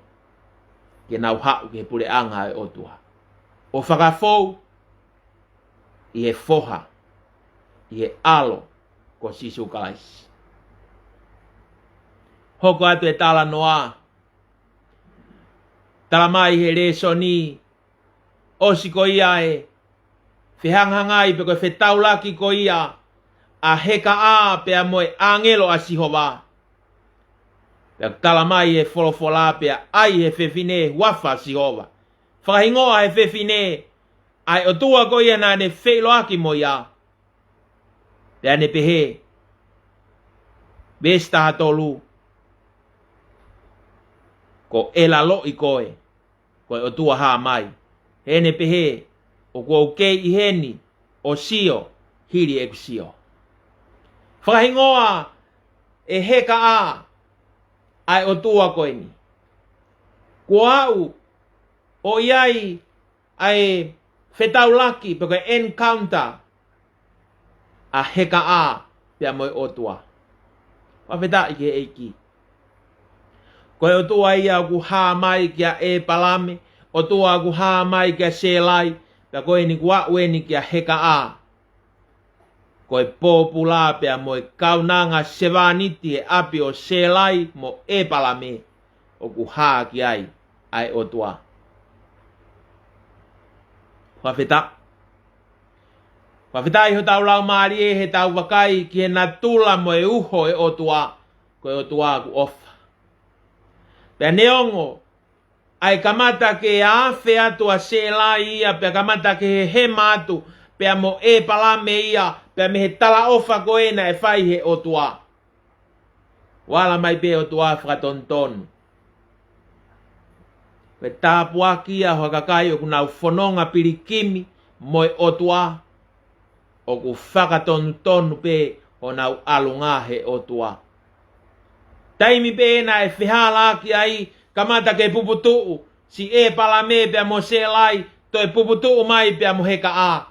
ke nau haʻu ki he puleʻanga ʻo e ʻOtua ʻo fakafou ʻi he foha, ʻi he ʻAlo ko Sīsū Kalaisi. Hoko atu e talanoa, tala mai he lēsoni ʻosi ko ia e fehangahangai pe ko e fetaulaki ko ia ʻa Hekaʻā pea mo e ʻāngelo ʻa Sihova. Pea tala mai he folofola pea ʻai he fefine huafa Sihova. Fakahingoa he fefine ʻa e ʻOtua ko ia naʻa ne feʻiloaki mo ia. Pea ne pehē, veesi taha tolu, ko e laloʻi koe, ko e ʻOtua hā mai. He ne pehē, ʻoku ou kei ʻi heni ʻo sio, hili ʻeku sio. Fakahingoa ʻe Hekaʻā ʻa e ʻOtua ko eni. Kuo aʻu ʻo ʻi ai ʻa e fetaulaki pe ko e encounter ʻa Hekaʻā pea mo e ʻOtua. Fakafetaʻi ki he ʻEiki. Ko e ʻOtua ia ʻoku hā mai kia ʻĒpalahame, ʻOtua ʻoku hā mai kia Sēlai, pea ko eni kuo aʻu eni kia Hekaʻā. Ko e pōpula pea mo e kaunanga sevāniti he ʻapi ʻo Sēlai mo ʻĒpalahame ʻoku hā ki ai ʻa e ʻOtua. Fakafetaʻi. Fakafetaʻi hotau laumālie he tau vakai ki he natula mo e uho ʻo e ʻOtua, ko e ʻOtua ʻoku ʻofa. Pea neongo ʻa e kamata ke afe atu ʻa Sēlai ia, pea kamata ke hehema atu pea mo ʻĒpalahame ia, pea mei he talaʻofa ko ē naʻe fai he ʻOtua. ʻO ala mai pē ʻOtua fakatonutonu. Ko e tāpuaki ia ʻo ha kakai ʻoku nau fononga pilikimi mo e ʻOtua. ʻoku fakatonutonu pē honau ʻalunga he ʻOtua. Taimi pē naʻe fehālaaki ai, kamata ke puputuʻu siʻi ʻĒpalame pea mo Sēlai, toe puputuʻu mai pea mo Hekaʻā.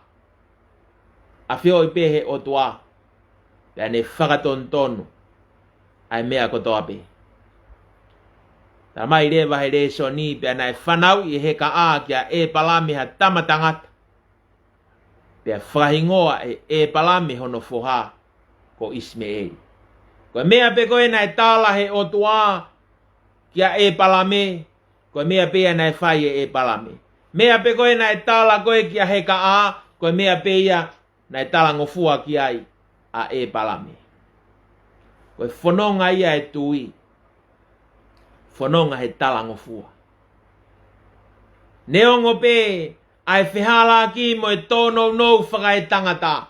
ʻAfioʻi pē he ʻOtua, pea ne fakatonutonu ʻa e meʻa kotoa pē. Talamai leva he lēsoni, pea naʻe fanauʻi ʻe Hekaʻā kia ʻĒpalame ha tama tangata, pea fakahingoa ʻe ʻĒpalame hono foha ko ʻIsimeʻeli. Ko e meʻa pē ko ē naʻe tala he ʻOtua kia ʻĒpalame, ko e meʻa pē ia naʻe fai ʻe ʻĒpalame. Meʻa pē ko ē naʻe tala ko ē kia Hekaʻā, ko e meʻa pē ia naʻe talangofua ki ai ʻa ʻĒpalame. Ko e fononga ia e tui, fononga he talangofua. Neongo pē ʻa e fehālaaki mo e tōnounou fakaetangata,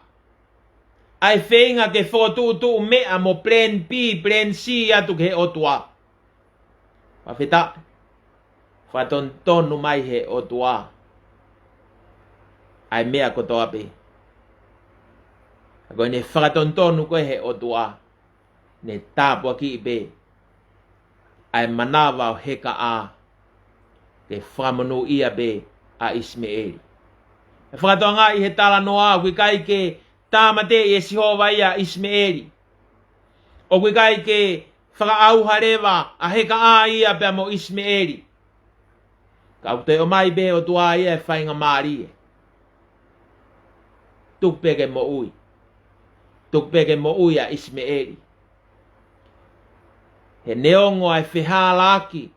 ʻa e feinga ke fokotuʻutuʻu meʻa mo plan B, plan C atu ki he ʻOtua. Fakafetaʻi, fakatonutonu mai he ʻOtua ʻa e meʻa kotoa pē. Ka ko ʻene fakatonutonu ko ē he ʻOtua, ne tāpuakiʻi pē ʻa e manava ʻo Hekaʻā ke fakamonūʻia pē ʻa ʻIsimeʻeli. ʻE fakatokangaʻi he talanoa, ʻoku ʻikai ke tāmateʻi ʻe Sihova ia ʻa ʻIsimeʻeli. ʻOku ʻikai ke fakaʻauha leva ʻa Hekaʻā ia pea mo ʻIsimeʻeli. Ka ʻoku toe ʻomai pē ʻe he ʻOtua ia e faingamālie. Tuku pē ke moʻui. Tuku pē ke moʻui ʻa ʻIsimeʻeli. He neongo ʻa e fehālaaki,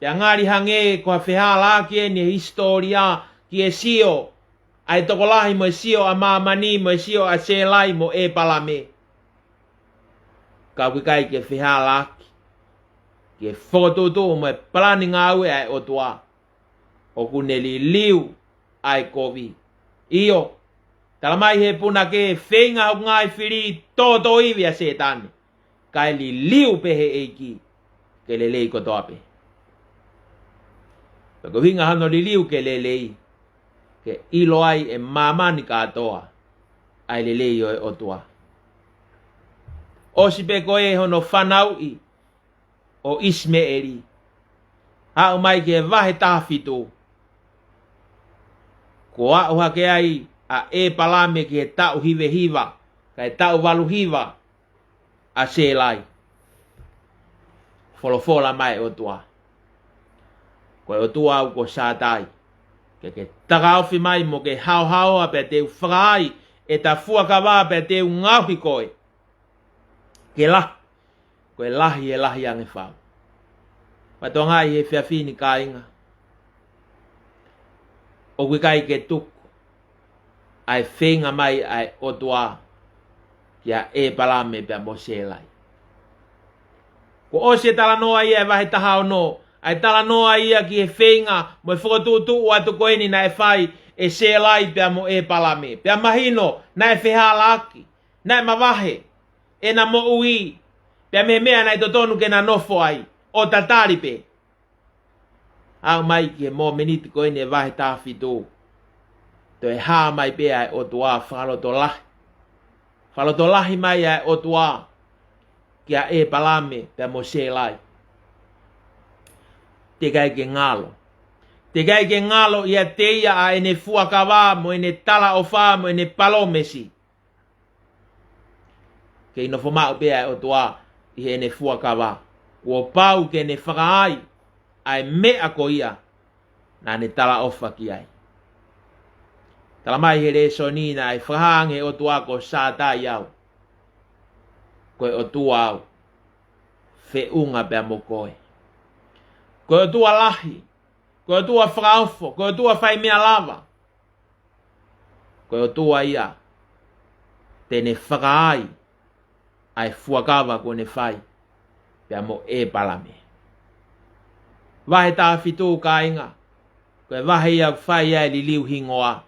pea ngali hangē ko ha fehālaaki eni he hisitōlia ki he sio ʻa e tokolahi mo e sio ʻa māmani mo e sio ʻa Sēlai mo ʻĒpalame. Ka ʻoku ʻikai ke fehālaaki ki he fokotuʻutuʻu mo e palani ngāue ʻa e ʻOtua. ʻOku ne liliu ʻa e kovi. ʻIo, talamai he punake, feinga hoku ngaahi fili, tōtōivi ʻa Sētane, kae liliu pē he ʻEiki ke lelei kotoa pē. Pea ko e ʻuhinga hono liliu ke lelei, ke ʻilo ai ʻe māmani kātoa ʻa e lelei ʻo e ʻOtua. ʻOsi pē ko ē hono fanauʻi ʻo ʻIsimeʻeli, aʻu mai ki he vahe taha fitu, kuo aʻu hake ai ʻa ʻĒpalame ki he taʻu hiva hiva, kae taʻu valu hiva ʻa Sēlai. Folofola mai ʻOtua, ko e ʻOtua au ko Sātai, ke ke takaofi mai mo ke haohaoa, pea te u fakaai ʻeta fuakava, pea te u ngaohi koe ke lahi, ko e lahi ʻe lahi ange fau. Fakatokangaʻi he efiafi ni kāinga, ʻoku ʻikai ke tuku ʻa e feinga mai ʻa e ʻOtua kia ʻĒpalame pea mo Sēlai. Kuo ʻosi e talanoa ia e vahe taha ono, ʻa e talanoa ia ki he feinga mo e fokotuʻutuʻu atu ko eni naʻe fai ʻe Sēlai pea mo ʻĒpalame. Pea mahino naʻe fehālaaki, naʻe mavahe ʻena moʻui pea mei he meʻa naʻe totonu ke na nofo ai, ʻo tatali pē. Aʻu mai ki he mōmeniti ko eni e vahe taha fitu, toe hā mai pē ʻa e ʻOtua fakalotolahi. Fakalotolahi mai ʻa e ʻOtua kia ʻĒpalame pea mo Sēlai. Teʻeki ai ke ngalo. Teʻeki ai ke ngalo ʻiate ia ʻa ʻene fuakava mo ʻene talaʻofa mo ʻene palōmesi. Kei nofo maʻu pē ʻa e ʻOtua ʻi heʻene fuakava. Kuo pau ke ne fakaai ʻa e meʻa ko ia naʻa ne talaʻofa ki ai. Talamai he lēsoni naʻe fakahā ange he ʻOtua ko Sātai au. Ko e ʻOtua au, feʻunga pea mo koe. Ko e ʻOtua lahi, ko e ʻOtua fakaofo, ko e ʻOtua fai meʻa lava. Ko e ʻOtua ia te ne fakaai ʻa e fuakava kuo ne fai pea mo ʻĒpalame. Vahe taha fitu kāinga, ko e vahe ia ʻoku fai ai e liliu hingoa.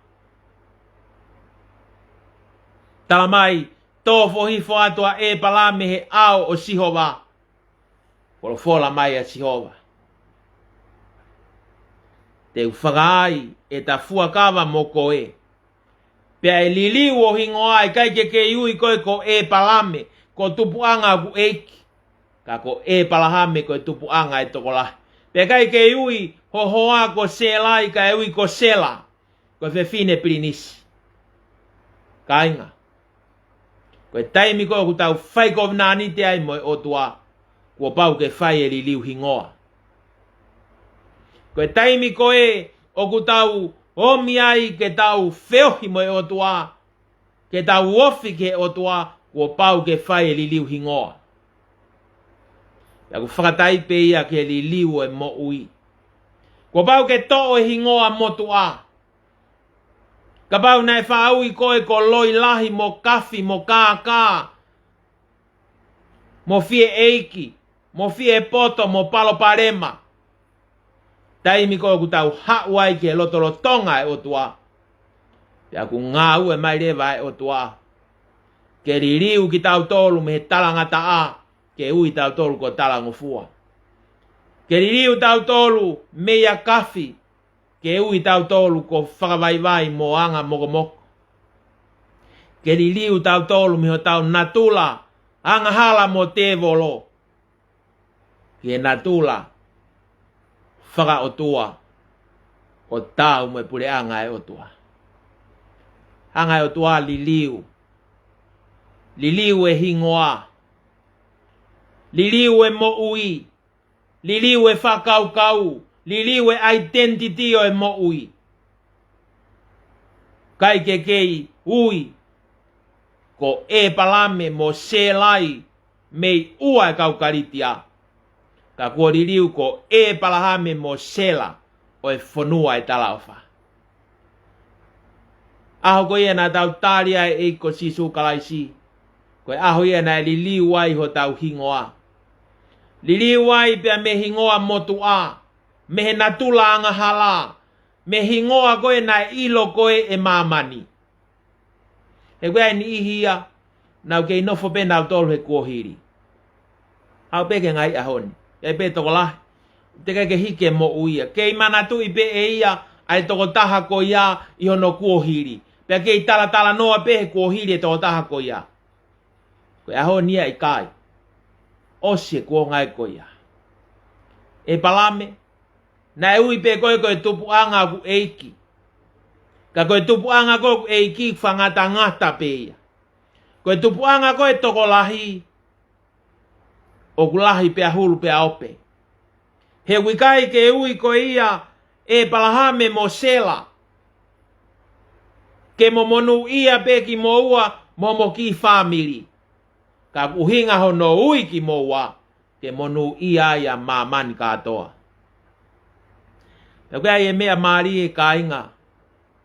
Talamai, tō foʻohifo atu ʻa ʻĒpalame he ʻao ʻo Sihova. Folofola mai ʻa Sihova, te u fakaai ʻeta fuakava mo koe, Pea ʻe liliu ho hingoa, ʻikai ke kei ui koe ko ʻEpalame, ko e tupuʻanga ʻoku ʻeiki, ka ko ʻEpalahame, ko e tupuʻanga ʻo e tokolahi. Pea ʻikai kei ui ho hoa ko Sēlai, kae ui ko Sela, ko e fefine pilinisi. Kāinga, ko e taimi ko ē ʻoku tau fai kovinānite ai mo e ʻOtua, kuo pau ke fai e liliu hingoa. Ko e taimi ko ē ʻoku tau ōmi ai ke tau feohi mo e ʻOtua, ke tau ofi ki he ʻOtua, kuo pau ke fai e liliu hingoa. Pea ʻoku fakatai pē ia ki he liliu ʻo e moʻui. Kuo pau ke toʻo e hingoa motuʻa. Kapau naʻe faʻa ui koe ko Loilahi mo Kafi mo Kākā, mo Fieʻeiki, mo Fiepoto, mo Palopalema. Taimi ko ē ʻoku tau haʻu ai ki he lotolotonga ʻo e ʻOtua, pea ʻoku ngāue mai leva ʻa e ʻOtua ke liliu kitautolu mei he talangataʻa, ke ui tautolu ko talangofua. Ke liliu tautolu mei a Kafi, ke ui tautolu ko fakavaivai mo anga mokomoko. Ke liliu tautolu mei hotau natula angahala mo tēvolo, ki he natula fakaʻotua ʻo taau mo e puleʻanga ʻo e ʻOtua. Anga ʻo e ʻOtua, liliu. Liliu e hingoa. Liliu e moʻui. Liliu e fakakaukau. Liliu e identity ʻo e moʻui. ʻIkai ke kei ui ko ʻEpalame mo Sēlai mei ua e kau Kalitia, ka kuo liliu ko ʻEpalahame mo Sela ʻo e fonua ʻo e talaʻofa. ʻAho ko ia naʻa tau tali ai e ʻEiki ko Sīsū Kalaisi, ko e ʻaho ia naʻe liliu ai hotau hingoa. Liliu ai pea mei he hingoa motuʻa, mei he natula angahala, mei he hingoa ko ē naʻe ʻilo ko ē ʻe māmani. He ko e niʻihi ia, nau kei nofo pē nautolu he kuohili. Aʻu pē ki he ngaahi ʻaho ni, ʻe pē tokolahi, teʻeki ke hiki e moʻui ia. Kei manatuʻi pē ʻe ia ʻa e tokotaha ko ia ʻi hono kuohili. Pea kei talatalanoa pē he kuohili e tokotaha ko ia. Ko e ʻaho ni ia ʻikai. ʻOsi e kuonga ko ia. ʻEpalame, naʻe ui pē koe ko e tupuʻanga ʻoku ʻeiki. Ka ko e tupuʻanga ko ē ʻoku ʻeiki, fakangatangata pē ia. Ko e tupuʻanga ko ē tokolahi, ʻoku lahi pea hulu pea ope. He ʻoku ʻikai ke ui ko ia ʻEpalahame mo Sela ke mo monūʻia pē kimoua mo homo kiʻi fāmili. Ka ʻuhinga hono ui kimoua, ke monūʻia ai ʻa māmani kātoa. Pea ko e ʻai e meʻa mālie, kāinga,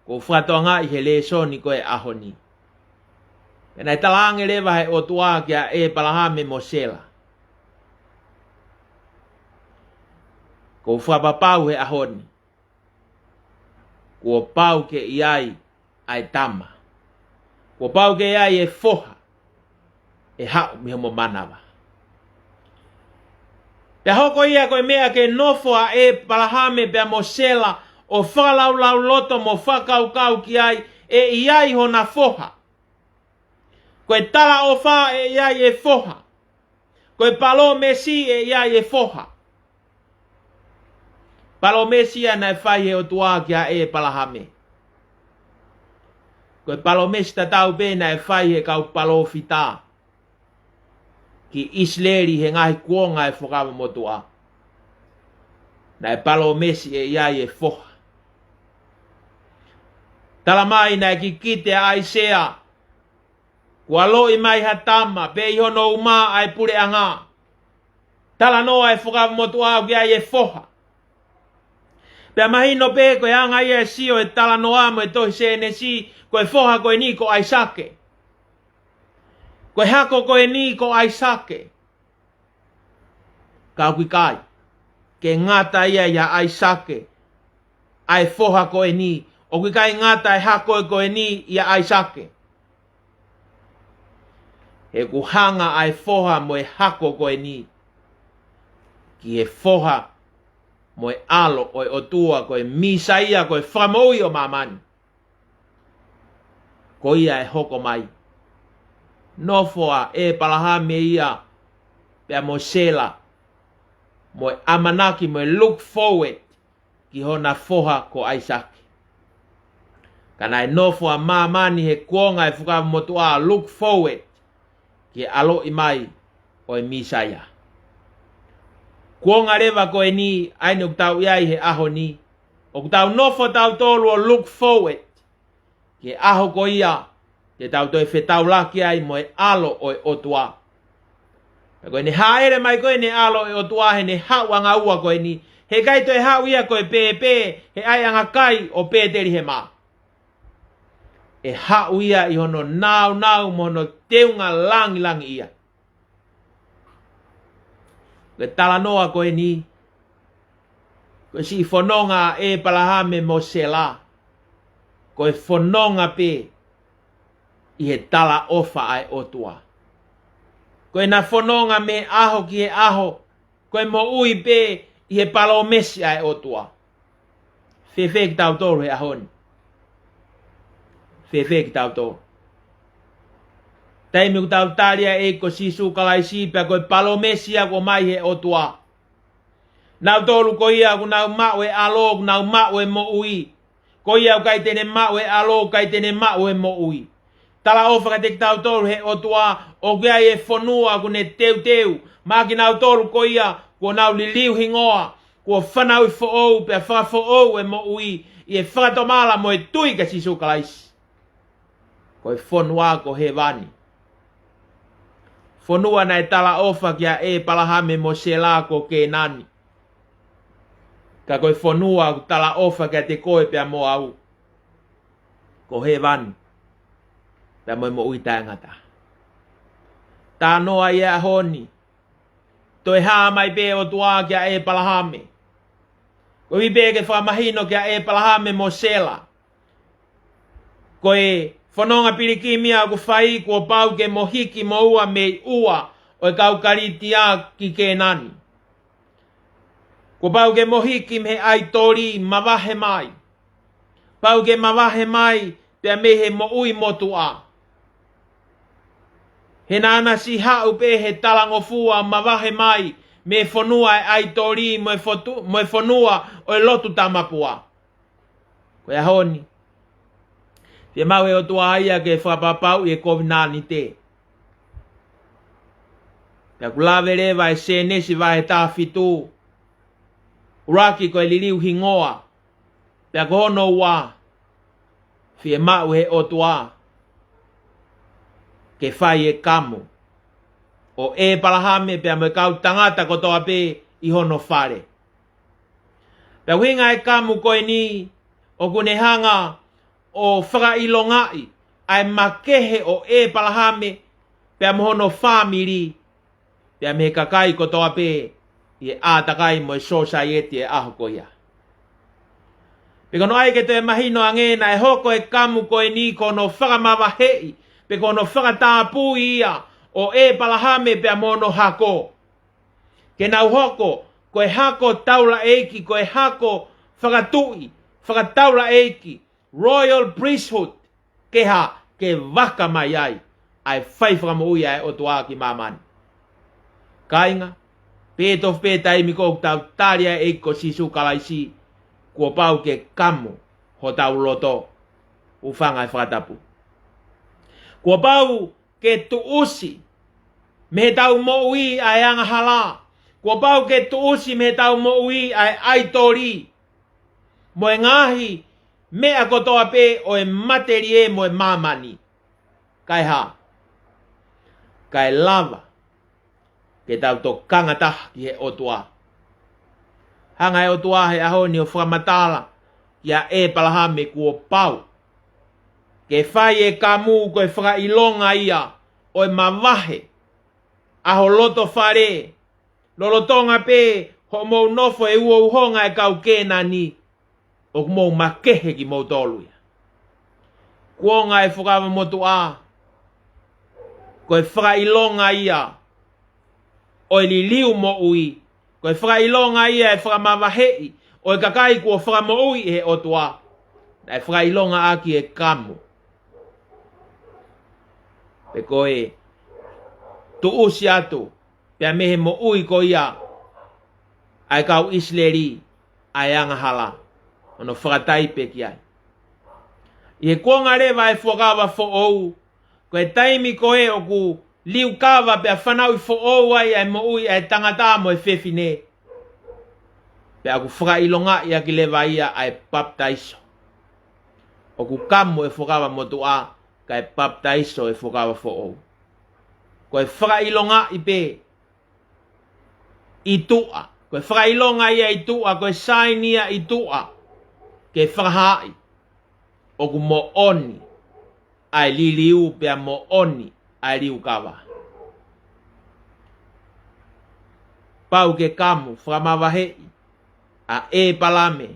ʻoku ou fakatokangaʻi he lēsoni ko e ʻaho ni. Pea naʻe talaange leva he ʻOtua kia ʻEpalahame mo Sela, ʻoku ou fakapapau he ʻaho ni, kuo pau ke ʻi ai ʻa e tama. Kuo pau ke ʻi ai e foha ʻe haʻu mei homo manava. Pea hoko ia ko e meʻa ke nofo ʻa ʻEpalahame pea mo Sela ʻo fakalaulauloto mo fakakaukau ki ai, ʻe ʻi ai hona foha. Ko e talaʻofa ʻe ʻi ai e foha. Ko e palōmesi ʻe ʻi ai e foha. Palōmesi ia naʻe fai he ʻOtua kia ʻEpalahame. Ko e palōmesi tatau pē naʻe fai he kau palōfita ki ʻIsileli he ngaahi kuonga ʻo e Fuakava Motuʻa. Naʻe palōmesi ʻe ʻi ai e foha. Tala mai naʻe kikite ʻa ʻAisea kuo ʻaloʻi mai ha tama, pea ʻi hono uma ʻa e puleʻanga. Talanoa e Fuakava Motuʻa ʻoku ʻi ai e foha. Pea mahino pē ko e anga ia e sio e talanoa mo e tohi Sēnesi, ko e foha ko eni ko ʻAisake. Ko e hako ko eni ko ʻAisake. Ka ʻoku ʻikai ke ngata ia ʻia ʻAisake ʻa e foha ko eni, ʻoku ʻikai ngata e hako ko eni ʻia ʻAisake. He ʻoku hanga ʻa e foha mo e hako ko eni ki he foha mo e ʻAlo ʻo e ʻOtua, ko e Mīsaia, ko e Fakamoʻui ʻo māmani. ko ia ʻe hoko mai. Nofo ʻa ʻĒpalahame ia pea mo Sela, mo e ʻamanaki mo e look forward ki hona foha ko ʻAisake. Ka naʻe nofo ʻa māmani he kuonga ʻo e Fuakava Motuʻa look forward ki he ʻaloʻi mai ʻo e Mīsaia. Kuonga leva ko eni ʻa eni ʻoku tau ʻi ai he ʻaho ni, ʻoku tau nofo tautolu ʻo look forward ki he ʻaho ko ia te tau toe fetaulaki ai mo e ʻAlo ʻo e ʻOtua. Pea ko ʻene hāʻele mai ko eni ʻa e ʻAlo ʻo e ʻOtua heʻene haʻu ʻanga ua ko eni, heʻikai toe haʻu ia ko e pēpē he ʻaiʻanga kai ʻo Pētelihema. ʻE haʻu ia ʻi hono nāunau mo hono teunga langilangiʻia. Ko e talanoa ko eni, ko e siʻi fononga ʻa ʻĒpalahame mo Sela, ko e fononga pē ʻi he talaʻofa ʻa e ʻOtua. Ko ʻena fononga mei he ʻaho ki he ʻaho, ko e moʻui pē ʻi he palōmesi ʻa e ʻOtua. Fēfē kitautolu he ʻaho ni? Fēfē kitautolu? Taimi ʻoku tau tali ai ʻa e ʻEiki ko Sīsū Kalaisi pea ko e palōmesi ia ʻoku ʻomai he ʻOtua. Nautolu ko ia ʻoku nau maʻu e ʻAlo, ʻoku nau maʻu e moʻui. Ko ia ʻoku ʻikai te ne maʻu e ʻAlo, ʻoku ʻikai te ne maʻu e moʻui. Talaʻofa kiate kitautolu he ʻOtua, ʻoku ʻi ai e fonua ʻoku ne teuteu maʻa kinautolu ko ia kuo nau liliu hingoa, kuo fanauʻi foʻou pea fakafoʻou e moʻui ʻi he fakatomala mo e tui kia Sīsū Kalaisi. Ko e fonua ko hēvani. Fonua naʻe talaʻofa kia ʻĒpalahame mo Sela ko Kēnani. Ka ko e fonua ʻoku talaʻofa kiate koe pea mo au, ko hēvani, pea mo e moʻui taʻengata. Talanoa ia he ʻaho ni, toe hā mai pē ʻOtua kia ʻĒpalahame. Ko e ʻuhi pē ke fakamahino kia ʻĒpalahame mo Sela, ko e fononga pilikimi ia ʻoku fai, kuo pau ke mo hiki moua mei ʻua ʻo e kau Kalitia ki Kēnani. Kuo pau ke mo hiki mei he ʻaitoli, mavahe mai. Pau ke mavahe mai pea mei he moʻui motuʻa. He naʻa na siʻi haʻu pē he talangofua, mavahe mai mei he fonua ʻo e ʻaitoli mo e fotu-, mo e fonua ʻo e lotu tamapua. Ko e ʻaho ni, fiemaʻu ʻe he ʻOtua ia ke fakapapauʻi e kovinānite. Pea ʻoku lave leva ʻa Sēnesi vahe taha fitu, ʻuluaki ko e liliu hingoa, pea ko hono ua, fiemaʻu ʻe he ʻOtua ke fai e kamu ʻo ʻĒpalahame pea mo e kau tangata kotoa pē ʻi hono fale. Pea ʻuhinga e kamu ko eni, ʻoku ne hanga ʻo fakaʻilongaʻi ʻa e makehe ʻo ʻĒpalahame pea mo hono fāmili, pea mei he kakai kotoa pē ʻi he ʻātakai mo e sōsaieti e ʻaho ko ia. Pea ko hono ʻai ke toe mahino ange, naʻe hoko e kamu ko eni ko hono fakamavaheʻi, pe ko hono fakatapui ia ʻo ʻĒpalahame pea mo hono hako. Ke nau hoko ko e hako taulaʻeiki, ko e hako fakatuʻi, fakataulaʻeiki, royal priesthood, ke hā, ke vaka mai ai ʻa e fai fakamoʻui ʻa e ʻOtua ki māmani. Kāinga, pē tofu pē taimi ko ē ʻoku tau tali ai e ʻEiki ko Sīsū Kalaisi, kuo pau ke kamu hotau loto, hūfanga he fakatapu. Kuo pau ke tuʻusi mei heʻetau moʻui ʻa e angahala. Kuo pau ke tuʻusi mei heʻetau moʻui ʻa e ʻaitoli mo e ngaahi meʻa kotoa pē ʻo e matelie mo e māmani. Kae hā? Kae lava ke tau tokanga taha ki he ʻOtua. Hanga ʻe he ʻOtua he ʻaho ni ʻo fakamatala kia ʻĒpalahame kuo pau ke fai e kamu ko e fakaʻilonga ia ʻo e mavahe ʻa ho loto fale, lolotonga pē hoʻomou nofo he uhouhonga e kau Kēnani, ʻoku mou makehe kimoutolu ia. Kuonga e Fuakava Motuʻa, ko e fakaʻilonga ia ʻo e liliu moʻui, ko e fakaʻilonga ia e fakamavaheʻi ʻo e kakai kuo fakamoʻui ʻe he ʻOtua. Naʻe fakaʻilonga ʻaki e kamu. Pe ko e tuʻusi atu pea mei he moʻui ko ia ʻa e kau ʻIsileli ʻa e angahala, ʻo ne fakataipe ki ai. ʻI he kuonga leva ʻa e Fuakava Foʻou, ko e taimi ko ē ʻoku liukava pea fanauʻi foʻou ai ʻa e moʻui ʻa e tangata mo e fefine, pea ʻoku fakaʻilongaʻi ʻaki leva ia ʻa e papitaiso. ʻOku kamu e Fuakava Motuʻa kae papitaiso e Fuakava Foʻou. Ko e fakaʻilongaʻi pē ʻi tuʻa, ko e fakaʻilonga ia ʻi tuʻa, ko e saini ia ʻi tuʻa, ke fakahaaʻi ʻoku moʻoni ʻa e liliu pea moʻoni ʻa e liukava. Pau ke kamu, fakamavaheʻi ʻa ʻEpalame,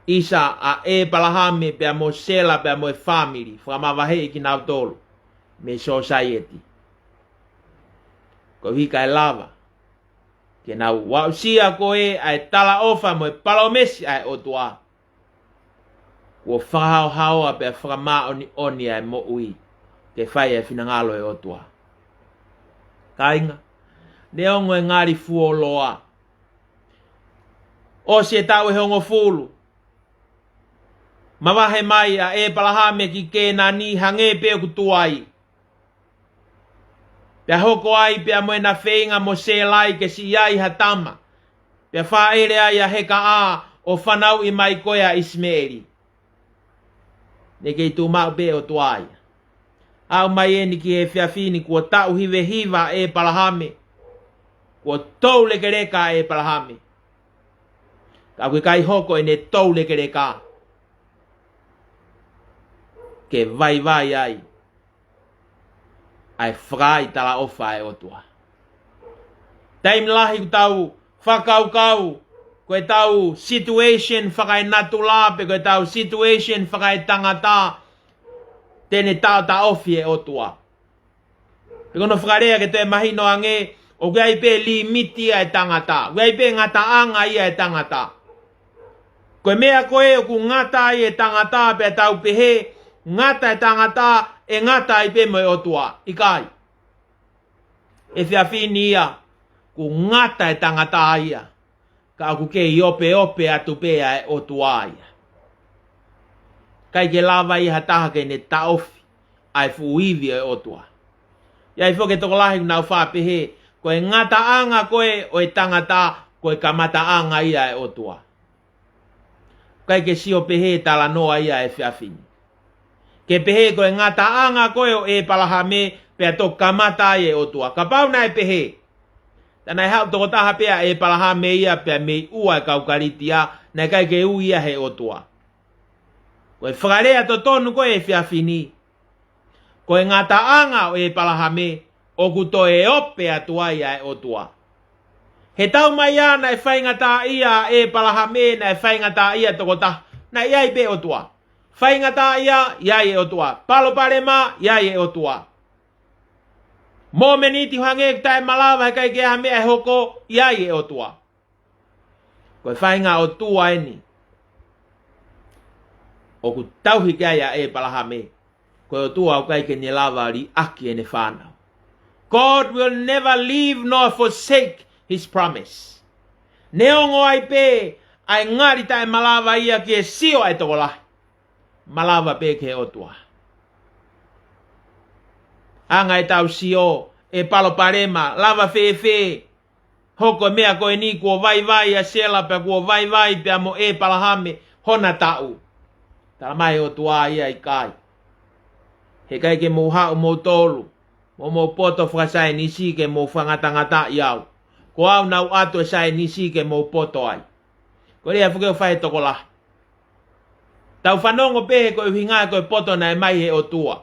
ʻisa, ʻa ʻEpalahame pea mo Sela pea mo e fāmili, fakamavaheʻi kinautolu mei he sōsaieti, koeʻuhi kae lava ke nau aʻusia ko ē ʻa e talaʻofa mo e palōmesi ʻa e ʻOtua. Kuo fakahaohaoa pea fakamāʻoniʻoni ʻa e moʻui ke fai e finangalo e ʻOtua. Kāinga, neongo e ngali fuoloa, ʻosi e taʻu ʻe hongofulu, mavahe mai ʻa ʻEpalahame ki Kēnani, hangē pē ʻoku tuai. Pea hoko ai pea mo ʻena feinga mo Sēlai ke siʻi ai ha tama, pea fāʻele ai ʻa Hekaʻa ʻo fanauʻi mai ko ē ʻa ʻIsimeʻeli. Naʻe kei tuʻu maʻu pē ʻOtua ia. Aʻu mai eni ki he efiafi ni, kuo taʻu hivehiva ʻa ʻEpalahame, kuo toulekeleka ʻa ʻEpalahame. Ka ʻoku ʻikai hoko ʻene toulekeleka ke vaivai ai ʻa e fakaʻai talaʻofa ʻa e ʻOtua. Taimi lahi ʻoku tau fakakaukau ko ʻetau situation fakaenatula pe ko ʻetau situation fakaetangata te ne taʻotaʻofi e ʻOtua. Pe ko hono fakalea ke toe mahino ange, ʻoku ʻi ai pē limiti ʻa e tangata, ʻoku ʻi ai pē ngataʻanga ia ʻa e tangata. Ko e meʻa ko ē ʻoku ngata ai e tangata pea tau pehē ngata e tangata, ʻe ngata ai pē mo e ʻOtua. ʻIkai. Efiafi ni ia, ʻoku ngata e tangata ia, ka ʻoku kei opeope atu pē ʻa e ʻOtua ia. ʻIkai ke lava ia ha taha ke ne taʻofi ʻa e fuʻu ivi ʻo e ʻOtua. ʻI ai foki e tokolahi ʻoku nau faʻa pehē, ko e ngataʻanga ko ē ʻo e tangata, ko e kamataʻanga ia ʻa e ʻOtua. ʻIkai ke sio pehē e talanoa ia ʻa e efiafi ni. Ke pehē ko e ngataʻanga ko ē ʻo ʻEpalahame pea toki kamata ai e ʻOtua. Kapau naʻe pehē, tā naʻe haʻu tokotaha pē ʻa ʻEpalahame ia pea mei ua e kau Kalitia, naʻe ʻikai ke ui ia he ʻOtua. Ko e fakalea totonu ko ē he efiafi ni, ko e ngataʻanga ʻo ʻEpalahame ʻoku toe ope atu ai ʻa e ʻOtua. He taumaiā naʻe faingataʻaʻia ʻa ʻEpalahame, naʻe faingataʻaʻia tokotaha, naʻe ʻi ai pē ʻOtua. Faingataʻaʻia, ʻi ai e ʻOtua. Palopalema, ʻi ai e ʻOtua. Mōmeniti ʻoku hangē ʻoku taʻemalava, heʻikai ke ʻi ai ha meʻa ʻe hoko, ʻi ai e ʻOtua. Ko e faʻahinga ʻOtua eni ʻoku tauhi ki ai ʻa ʻEpalahame, ko e ʻOtua ʻoku ʻikai ke ne lava liʻaki ʻene fānau. God will never leave nor forsake his promise. Neongo ai pē ʻa e ngali taʻemalava ia ki he sio ʻa e tokolahi, malava pē ki he ʻOtua. Anga ʻetau sio, ʻe palopalema, lava fēfē, hoko e meʻa ko eni, kuo vaivai ʻa Sela pea kuo vaivai pea mo ʻEpalahame hona taʻu. Talamai ʻe he ʻOtua ia ʻikai. Heʻikai ke mou haʻu moutolu mo hoʻomou poto fakasaienisi ke mou fakangatangataʻi au. Ko au naʻa ku ʻoatu e saienisi ke mou poto ai. Ko e lea foki ʻoku fai ʻe he tokolahi. Tau fanongo pē he ko e ʻuhinga ko e poto naʻe ʻomai ʻe he ʻOtua.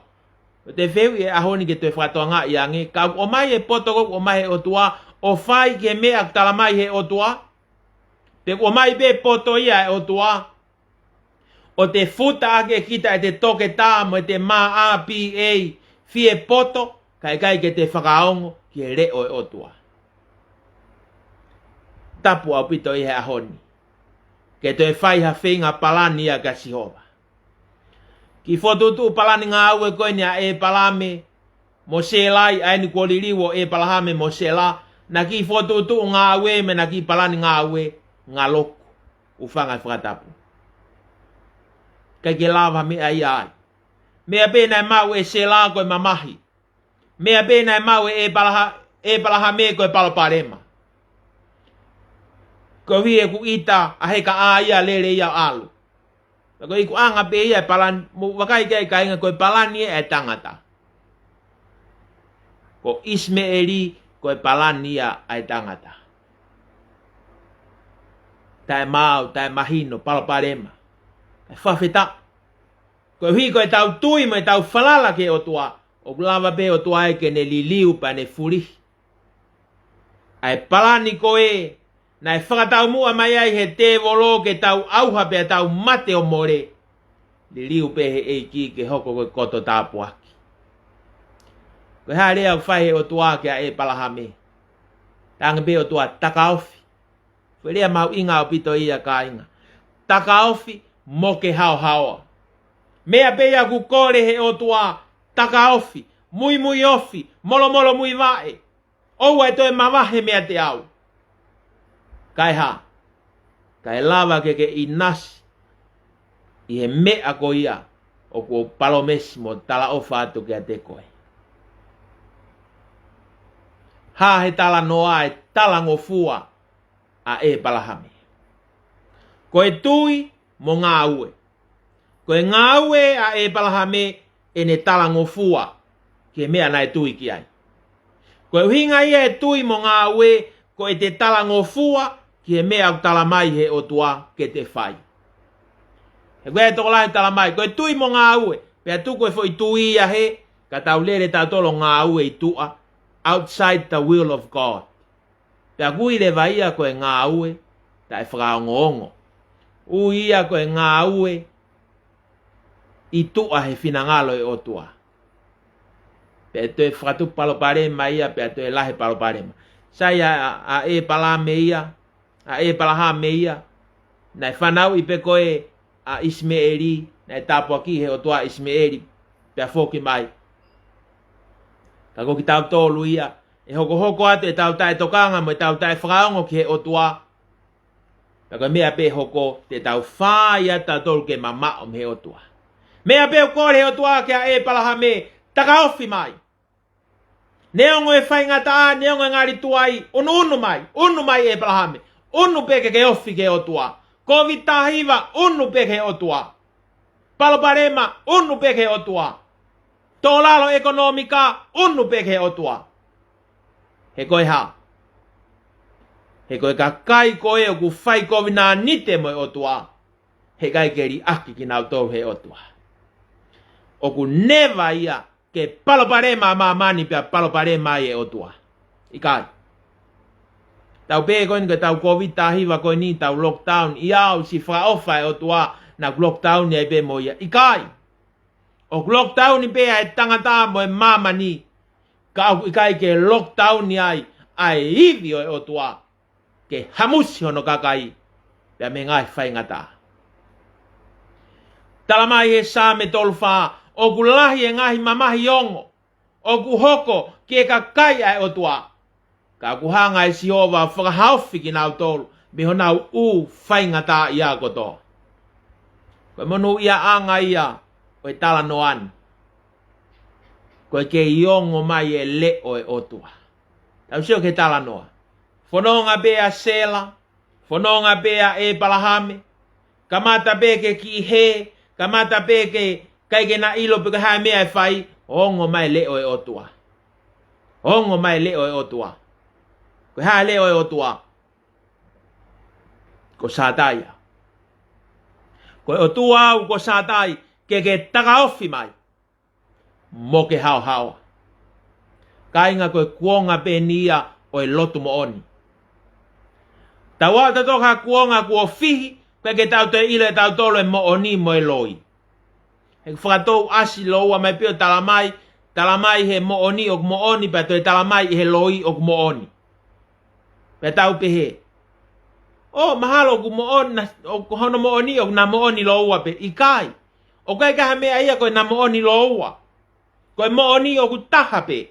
ʻOku te fehuʻi he ʻaho ni ke toe fakatokangaʻi ange, ka ʻoku ʻomai e poto ko ē ʻoku ʻomai ʻe he ʻOtua ʻo fai ki he meʻa ʻoku talamai ʻe he ʻOtua? Pe ʻoku ʻomai pē poto ia ʻa e ʻOtua ʻo te futa ʻaki ʻe kita ʻete toketā mo ʻete M A, P A, fie poto, kae ʻikai ke te fakaongo ki he leʻo ʻo e ʻOtua? Tapu ʻaupito ia he ʻaho ni ke toe fai ha feinga palani ia kia Sihova. Kiʻi fokotuʻutuʻu palani ngāue ko eni ʻa ʻEpalame mo Sela, ʻa eni kuo liliu ʻo ʻEpalahame mo Sela, naʻa kiʻi fokotuʻutuʻu ngāue mo e naʻa kiʻi palani ngāue, ngalo ʻoku hūfanga he fakatapu. ʻIkai ke lava ha meʻa ia ai. Meʻa pē naʻe maʻu ʻe Sela ko e mamahi. Meʻa pē naʻe maʻu ʻe ʻEpalaha-, ʻEpalahame ko e palopalema. Koeʻuhi he ʻoku ʻita ʻa e heka ʻa ia, lele ia ʻo ʻalu. Pea ko e ikuʻanga pē ia e palani, mou vakai ki ai kāinga, ko e palani ia ʻa e tangata. Ko ʻIsimeʻeli ko e palani ia ʻa e tangata. Taʻemaau, taʻemahino, palopalema. Kae fakafetaʻi. Koeʻuhi ko ʻetau tui mo ʻetau falala ki he ʻOtua, ʻoku lava pē ʻOtua ia ke ne liliu pea ne fulihi. ʻA e palani ko ē naʻe fakataumuʻa mai ai he tēvolo ke tau ʻauha pea tau mate ʻo mole, liliu pē he ʻEiki ke hoko ko e koto tāpuaki. Ko e hā e lea ʻoku fai he ʻOtua kia ʻEpalahame? Talaange pē ʻOtua, takaofi. Ko e lea mahuʻinga ʻaupito ia kāinga. Takaofi mo ke haohaoa. Meʻa pē ia ʻoku kole he ʻOtua, takaofi, muimui ofi, molomolo muivaʻe. ʻOua ʻe toe mavahe meiate au. Kae hā? Kae lava ke ke ʻinasi ʻi he meʻa ko ia ʻoku ou palōmesi mo talaʻofa atu kiate koe. Hā he talanoa e talangofua ʻa ʻEpalahame? Ko e tui mo ngāue. Ko e ngāue ʻa ʻEpalahame ʻene talangofua ki he meʻa naʻe tui ki ai. Ko e ʻuhinga ia e tui mo ngāue, ko ʻete talangofua ki he meʻa ʻoku talamai he ʻOtua ke te fai. He ko e tokolahi talamai, ko e tui mo ngāue, pea tuku e foʻi tui ia hē, ka tau lele tautolu ʻo ngāue ʻi tuʻa, outside the will of God. Pea ʻoku ui leva ia ko e ngāue taʻefakaongoongo. Ui ia ko e ngāue ʻi tuʻa he finangalo e ʻOtua. Pea toe fakatupu palopalema ia, pea toe lahi palopalema. Sai ʻa, ʻa, ʻa ʻEpalame ia, ʻa ʻEpalahame ia, naʻe fanauʻi pē ko ē ʻa ʻIsimeʻeli, naʻe tāpuakiʻi he ʻOtua ʻa ʻIsimeʻeli, pea foki mai. Ka ko kitautolu ia, ʻe hokohoko atu ʻetau taʻetokanga mo ʻetau taʻefakaongo ki he ʻOtua. Pea ko e meʻa pē ʻe hoko, te tau fai atu tautolu ke mamaʻo mei he ʻOtua. Meʻa pē ʻoku kole he ʻOtua kia ʻEpalahame, takaofi mai. Neongo e faingataʻa, neongo e ngali tuai, ʻunuʻunu mai, ʻunu mai ʻEpalahame, ʻunu pē ke ke ofi ki he ʻOtua. Kōviti taha hiva, ʻunu pē ki he ʻOtua. Palopalema, ʻunu pē ki he ʻOtua. Tōlalo ʻekonōmika, ʻunu pē ki he ʻOtua. He ko e hā? He ko e kakai ko ē ʻoku fai kovinānite mo e ʻOtua, heʻikai ke liʻaki kinautolu he ʻOtua. ʻOku neva ia ke palopalema ʻa māmani pea palopalema ai e ʻOtua. ʻIkai. Tau pehē ko eni ko ʻetau kōviti taha hiva ko eni, tau lockdown, ʻio, siʻi fakaʻofa e ʻOtua naʻa ku lockdown ai pē mo ia. ʻIkai. ʻOku lockdown pē ʻa e tangata mo e māmani, ka ʻoku ʻikai ke lockdown ai ʻa e ivi ʻo e ʻOtua ke hamusi hono kakai pea mei he ngaahi faingataʻa. Talamai he Saame tolu fā, ʻoku lahi e ngaahi mamahi ongo ʻoku hoko ki he kakai ʻa e ʻOtua, ka ʻoku hanga ʻe Sihova ʻo fakahaofi kinautolu mei honau ʻū faingataʻaʻia kotoa. Ko e monūʻiaʻanga ia ʻo e talanoa ni. Ko e kei ongo mai e leʻo ʻo e ʻOtua. Tau sio ki he talanoa. Fononga pē ʻa Sela, fononga pē ʻa ʻEpalahame, kamata pē ke kiʻi hē, kamata pē ke ʻikai ke na ʻilo pe ko e hā e meʻa ʻe fai, ongo mai leʻo ʻo e ʻOtua. Ongo mai leʻo ʻo e ʻOtua. Ko e hā leʻo ʻo e ʻOtua? Ko Sātai ia. Ko e ʻOtua au ko Sātai, ke ke takaofi mai mo ke haohaoa. Kāinga, ko e kuonga pē eni ia ʻo e lotu moʻoni. Tau aʻu tautolu ki ha kuonga kuo fihi, ʻikai ke tau toe ʻilo ʻe tautolu e moʻoni mo e loi. He ʻoku fakatou ʻasi loua mai pē ʻo talamai, talamai he moʻoni ʻoku moʻoni, pea toe talamai he loi ʻoku moʻoni. Pea tau pehē, ʻō, mahalo ʻoku moʻoni, na, ʻoku hono moʻoni, ʻoku na moʻoni loua pē. ʻIkai. ʻOku ʻikai ke ha meʻa ia ko ʻena moʻoni lōua. Ko e moʻoni ʻoku taha pē.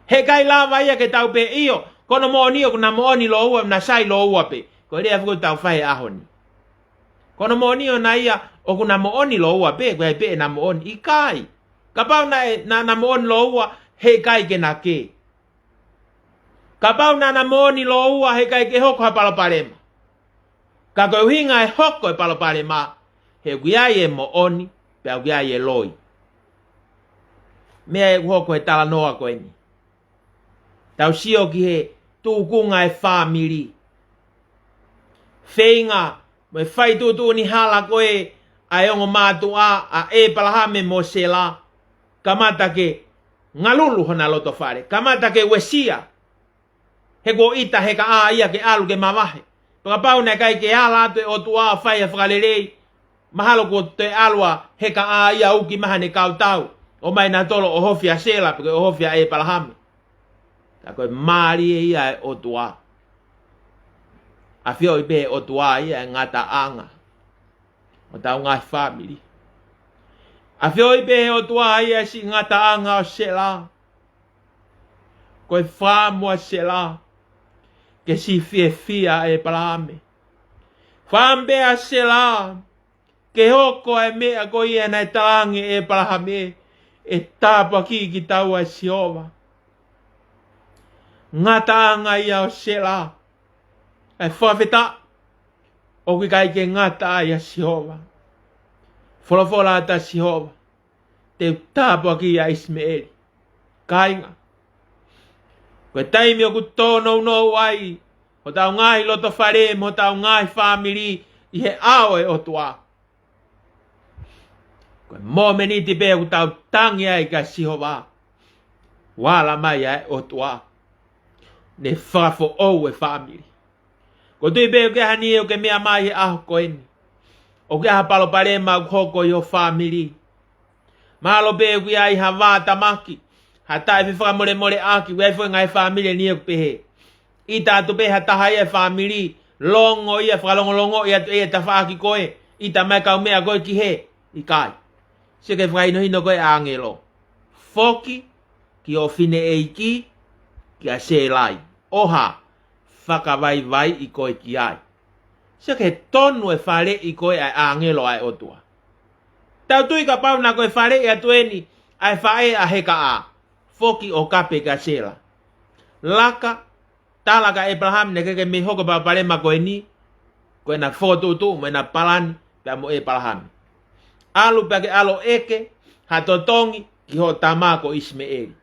Heʻikai lava ia ke tau pehē ʻio, ko hono moʻoni ʻoku na moʻoni lōua, na sai lōua pē. Ko e lea foki ʻoku tau fai he ʻaho ni. Ko hono moʻoni ʻona ia ʻoku na moʻoni lōua pē, ko e pē ʻena moʻoni. ʻIkai. Kapau naʻe, na, na moʻoni lōua, heʻikai ke na kē. Kapau naʻa na moʻoni lōua, heʻikai ke hoko ha palopalema. Ka ko e ʻuhinga e hoko e palopalema, he ʻoku ʻi ai e moʻoni, pea ʻoku ʻi ai e loi. Meʻa ʻoku hoko he talanoa ko eni. Tau sio ki he tūkunga e fāmili. Feinga, mo e fai tuʻutuʻuni hala ko ē ʻa e ongo mātuʻa, ʻa ʻEpalahame mo Sela. Kamata ke ngalulu hona loto fale. Kamata ke uesia. He kuo ʻita heka ʻa ia ke ʻalu ke mavahe. Pea kapau naʻe ʻikai ke ala atu e ʻOtua ʻo fai e fakalelei. Mahalo kuo toe ʻalu ʻa heka ʻa ia uki mai haʻane kau tau. ʻOmai nautolu ʻo ʻohofi ʻa Sela, pe ko e ʻohofi ʻa ʻEpalahame. Ka ko e mālie ia e ʻOtua. ʻAfioʻi pē he ʻOtua ia e ngataʻanga ʻo hotau ngaahi fāmili. ʻAfioʻi pē he ʻOtua ia e siʻi ngataʻanga ʻo Sela. Ko e fāmili ʻa Sela, ke siʻi fiefia ʻa ʻEpalahame. Fāmili ʻa Sela, ke hoko e meʻa ko ia naʻe talaange ʻe ʻEpalahame, ʻe tāpuakiʻi kitaua ʻe Sihova. Ngataʻanga ia ʻo Sela, ʻa e fakafetaʻi, ʻoku ʻikai ke ngata ai ʻa Sihova. Folofola atu ʻa Sihova, te u tāpuakiʻi ʻa ʻIsimeʻeli. Kāinga, ko e taimi ʻoku tōnounou ai hotau ngaahi loto fale mo hotau ngaahi fāmili ʻi he ʻao e ʻOtua, ko e mōmeniti pē ʻoku tau tangi ai kia Sihova, ʻoku ala mai ʻa e ʻOtua, ne fakafoʻou e fāmili. Ko e tui pē ʻoku ʻi ai ha niʻihi ʻoku ke meʻa mai he ʻaho ko eni, ʻoku ʻi ai ha palopalema ʻoku hoko ʻi ho fāmili. Mahalo pē ʻoku ʻi ai ha vātamaki, ha taʻefefakamolemoleʻaki, ʻoku ʻi ai foki e ngaahi fāmili ʻe niʻihi ʻoku pehē, ʻita atu pē ha taha ia e fāmili, longo ia, fakalongolongoʻi atu ʻe ia e tafaʻaki ko ē, ʻita mai e kaumeʻa ko ē ki hē. ʻIkai. Sio ki he fakahinohino ko ē ʻa e ʻāngelo. Foki ki ho fineʻeiki, kia Selai. ʻOha, fakavaivaiʻi koe ki ai. Sio ki he tonu e faleʻi ko ē ʻa e ʻāngelo ʻa e ʻOtua. Tau tui kapau naʻa ko e faleʻi atu eni ʻa e faʻē ʻa Hekaʻā, foki ʻo kape kia Sela. Laka, tala kia ʻEpalahame naʻe ʻikai ke mei hoko e palopalema ko eni, ko ʻena fokotuʻutuʻu mo ʻena palani pea mo ʻEpalahame. ʻAlu pea ke ʻalu ʻo ʻeke ha totongi ki hoʻo tama ko ʻIsimeʻeli.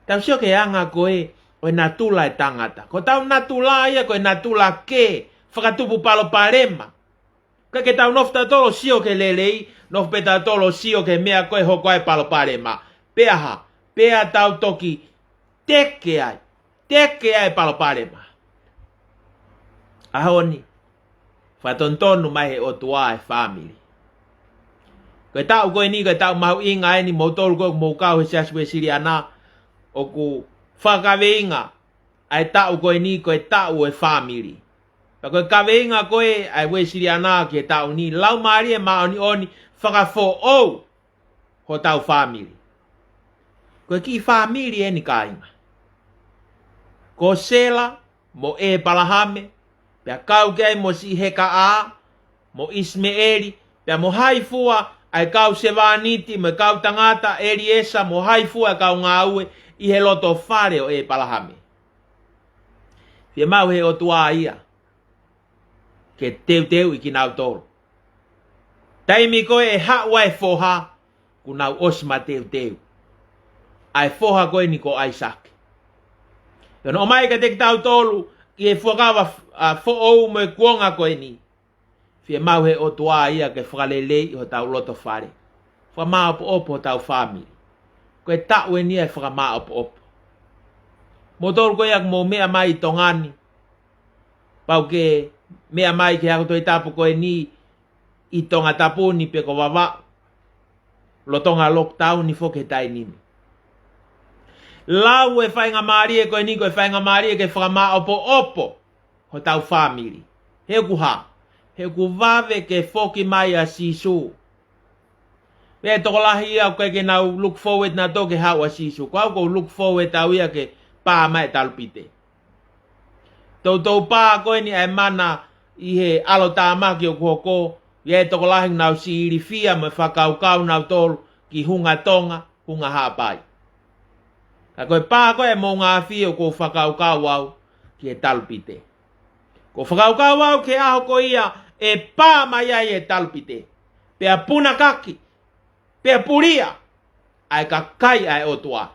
Tau sio ki he anga ko ē ʻo e natula e tangata. Ko hotau natula ia ko e natula ke fakatupu palopalema. ʻIkai ke tau nofo tautolu ʻo sio ki he lelei, nofo pē tautolu ʻo sio ki he meʻa ko ē ʻe hoko ai e palopalema. Pea hā, pea tau toki teke ai, teke ai e palopalema. ʻAho ni, fakatonutonu mai he ʻOtua e fāmili. Ko e taʻu ko eni, ko e taʻu mahuʻinga eni, moutolu ko ē ʻoku mou kau he Siasi Uēsiliana, ʻoku fakakaveinga ʻa e taʻu ko eni ko e taʻu e fāmili. Pea ko e kaveinga ko ē ʻa e Uēsiliana ki he taʻu ni, Laumālie Māʻoniʻoni, fakafoʻou hotau fāmili. Ko e kiʻi fāmili eni, kāinga. Ko Sela mo ʻEpalahame, pea kau ki ai mo siʻi Hekaʻā, mo ʻIsimeʻeli, pea mo hai fua ʻa e kau sevāniti mo e kau tangata, ʻEliesa mo hai fua e kau ngāue ʻi he loto fale ʻo ʻEpalahame. Fiemaʻu he ʻOtua ia ke teuteuʻi kinautolu. Taimi ko ē ʻe haʻu ai e foha, kuo nau ʻosi mateuteu. ʻA e foha ko eni ko ʻAisake. ʻI hono ʻomai kiate kitautolu ʻi he fuakava f-, ʻa, foʻou mo e kuonga ko eni, fiemaʻu he ʻOtua ia ke fakaleleiʻi hotau loto fale, fakamāʻopoʻopo hotau fāmili. Ko e taʻu eni ia e fakamāʻopoʻopo. Moutolu ko ia ʻoku mou meʻa mai ʻi Tonga ni, pau ke meʻa mai ki he ako Tohi Tapu ko eni ʻi Tongatapu ni pe ko Vavaʻu, lolotonga lockdown ni foki he taimi ni. Lau e faingamālie ko eni ko e faingamālie ke fakamāʻopoʻopo hotau fāmili. He ʻoku hā, he ʻoku vave ke foki mai ʻa Sīsū. Pea tokolahi ia ʻoku ʻikai ke nau look forward nautolu ki he haʻu ʻa Sīsū. Ko au ʻoku ou look forward au ia ke pā mai e talupite. Toutou pā ko eni ʻa e mana ʻi he ʻalotāmaki ʻoku hoko, ʻa e tokolahi ʻoku nau siʻi ilifia mo fakakaukau nautolu ki Hunga Tonga, Hunga Haʻapai. Ka ko e pā ko ē ʻa e moʻunga afi ʻoku ou fakakaukau au ki he talupite. ʻOku ou fakakaukau au ki he ʻaho ko ia ʻe pā mai ai e talupite. Pea punakaki, pea pulia ʻa e kakai ʻa e ʻOtua.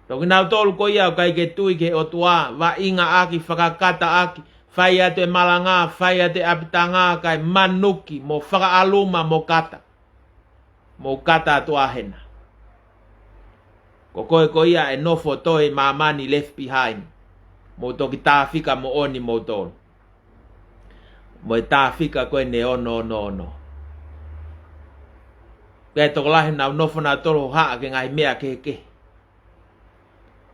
Toki nautolu ko ia ʻoku ʻikai ke tui ki he ʻOtua, vaʻingaʻaki, fakakataʻaki, fai atu e malanga, fai atu e ʻapitanga, kae manuki, mo fakaʻaluma, mo kata. Mou kata atu ā hena. Ko koe ko ia ʻe nofo toe ʻi māmani left behind. Mou toki tāfika moʻoni moutolu. Mo e tāfika ko eni ʻe ono ono ono. Pea tokolahi ʻoku nau nofo nautolu ʻo haʻa ki he ngaahi meʻa kehekehe.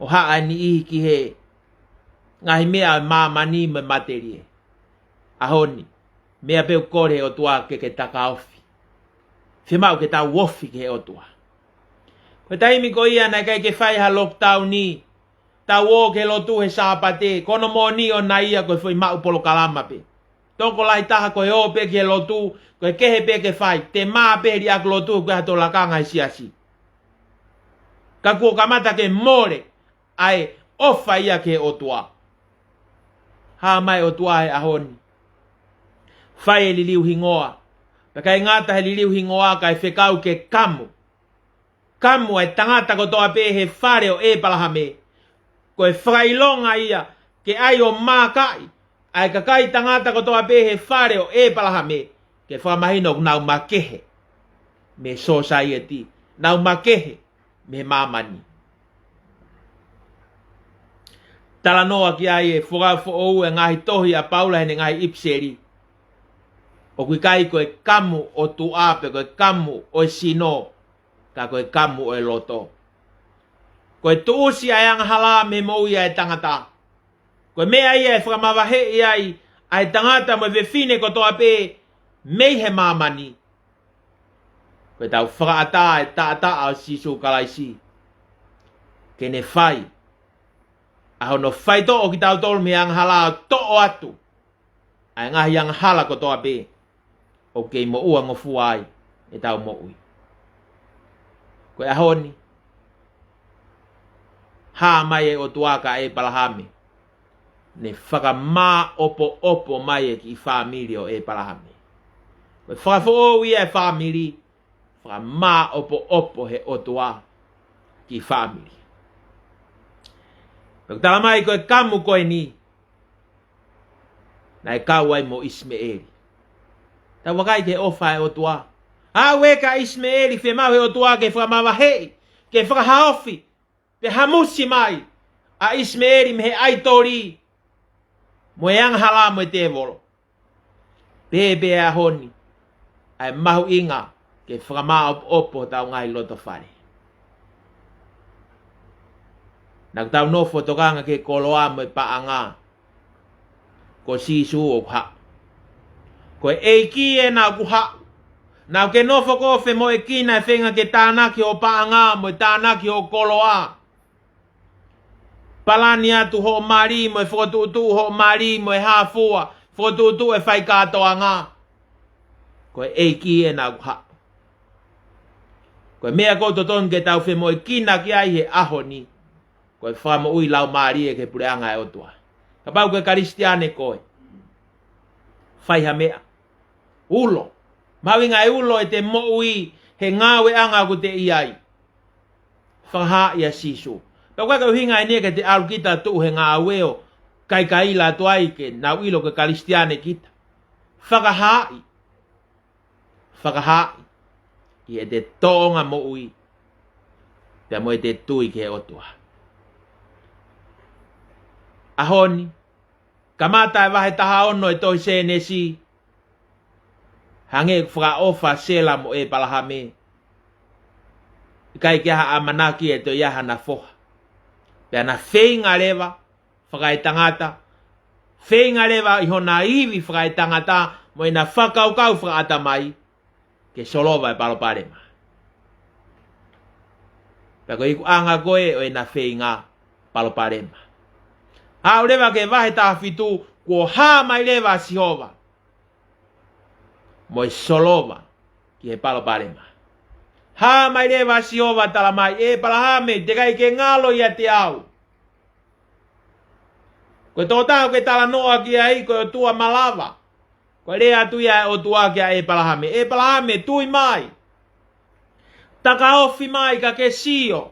ʻO haʻa e niʻihi ki he ngaahi meʻa ʻo e māmani mo e matelie. ʻAho ni, meʻa pē ʻoku kole ʻe he ʻOtua ke ke takaofi. Fiemaʻu ke tau ofi ki he ʻOtua. Ko e taimi ko ia naʻe ʻikai ke fai ha lockdown ni, tau ō ki he lotu he Sāpate, ko hono moʻoni ʻoku ʻi ai ia ko e foʻi maʻu polokalama pē. Tokolahi taha ko e ō pē ki he lotu, ko e kehe pē ke fai, te mā pē he liʻaki lotu, ko e ʻaho ʻe tolu lakanga he siasi. Ka kuo kamata ke mole ʻa e ʻofa ia ki he ʻOtua. Hā mai ʻOtua he ʻaho ni. Fai e liliu hingoa. Pea ʻikai ngata he liliu hingoa kae fekau ke kamu. Kamu ʻa e tangata kotoa pē he fale ʻo ʻEpalahame. Ko e fakaʻilonga ia ke ʻai ʻo mākaʻi ʻa e kakai tangata kotoa pē he fale ʻo ʻEpalahame. Ke fakamahino ʻoku nau makehe mei he sōsaieti. Nau makehe mei he māmani. Talanoa ki ai e Fuakava Foʻou e ngaahi tohi ʻa Paula heʻene ngaahi ʻipiseli. ʻOku ʻikai ko e kamu ʻo tuʻa pe ko e kamu ʻo e sino, ka ko e kamu ʻo e loto. Ko e tuʻusi ʻa e angahala mei he moʻui ʻa e tangata. Ko e meʻa ia ʻe fakamavaheʻi ai ʻa e tangata mo e fefine kotoa pē mei he māmani. Ko ʻetau fakaʻatā e taʻataʻa ʻo Sīsū Kalaisi. Ke ne fai ʻa hono faitoʻo kitautolu mei he angahala ʻo toʻo atu ʻa e ngaahi angahala kotoa pē ʻoku kei moʻua ngofua ai ʻetau moʻui. Ko e ʻaho ni, hā mai e ʻOtua kia ʻEpalahame. Ne fakamāʻopoʻopo mai e kiʻi fāmili ʻo ʻEpalahame. Ko e fakafoʻou ia e fāmili, fakamāʻopoʻopo he ʻOtua kiʻi fāmili. Pea ʻoku tala mai ko e kamu ko eni, naʻe kau ai mo ʻIsimeʻeli. Tau vakai ki he ʻofa ʻa e ʻOtua. Aʻu ē kia ʻIsimeʻeli, fiemaʻu he ʻOtua ke fakamavaheʻi, ke fakahaofi, pea hamusi mai ʻa ʻIsimeʻeli mei he ʻaitoli, mo e angahala mo e tēvolo. Pehē pē ʻa e ʻaho ni, ʻa e mahuʻinga ke fakamāʻopoʻopo hotau ngaahi loto fale. Naʻa tau nofo tokanga ki he koloa mo e paʻanga. Ko Sīsū ʻoku haʻu. Ko e ʻEiki ena ʻoku haʻu. Naʻa ke nofo ʻo femoʻuekina e feinga ke tānaki hoʻo paʻanga mo e tānaki hoʻo koloa. Palani atu hoʻo mali mo e fokotuʻutuʻu hoʻo mali mo e hā fua, fokotuʻutuʻu e fai kātoanga. Ko e ʻEiki ena ʻoku haʻu. Ko e meʻa ʻoku totonu ke tau femoʻuekina ki ai he ʻaho ni. Ko e fakamoʻui laumālie ki he puleʻanga ʻo e ʻOtua. Kapau ko e Kalisitiane koe, fai ha meʻa. Ulo. Mahuʻinga e ulo ʻete moʻui he ngāueʻanga ʻoku te ʻi ai. Fakahā ʻia Sīsū. Pea ʻoku ʻikai ko e ʻuhinga eni ia ke te ʻalu kita ʻo tuʻu he ngāue ʻo kaikaila atu ai ke nau ʻilo ko e Kalisitiane kita. Fakahāʻi. Fakahāʻi ʻi heʻete tōʻonga moʻui pea mo ʻete tui ki he ʻOtua. ʻAho ni, kamata e vahe taha ono e tohi Sēnesi, hangē ʻoku fakaʻofa Sela mo ʻEpalahame. ʻIkai ke ʻi ai ha ʻamanaki ʻe toe ʻi ai hana foha. Pea na feinga leva, fakaetangata, Feinga leva ʻi hona ivi fakaetangata mo ʻena fakakaukau fakaʻatamai ke solova e palopalema. Pea ko e ikuʻanga ko ē ʻo ʻena feinga palopalema. Haʻu leva ki he vahe taha fitu, kuo hā mai leva ʻa Sihova mo e solova ki he palopalema. Hā mai leva ʻa Sihova, talamai, ʻEpalahame, teʻeki ai ke ngalo ʻiate au. Ko e tokotaha ʻoku ke talanoa ki ai, ko e ʻOtua malava. Ko e lea atu ia ʻa e ʻOtua kia ʻEpalahame, ʻEpalahame, tui mai. Takaofi mai ka ke sio.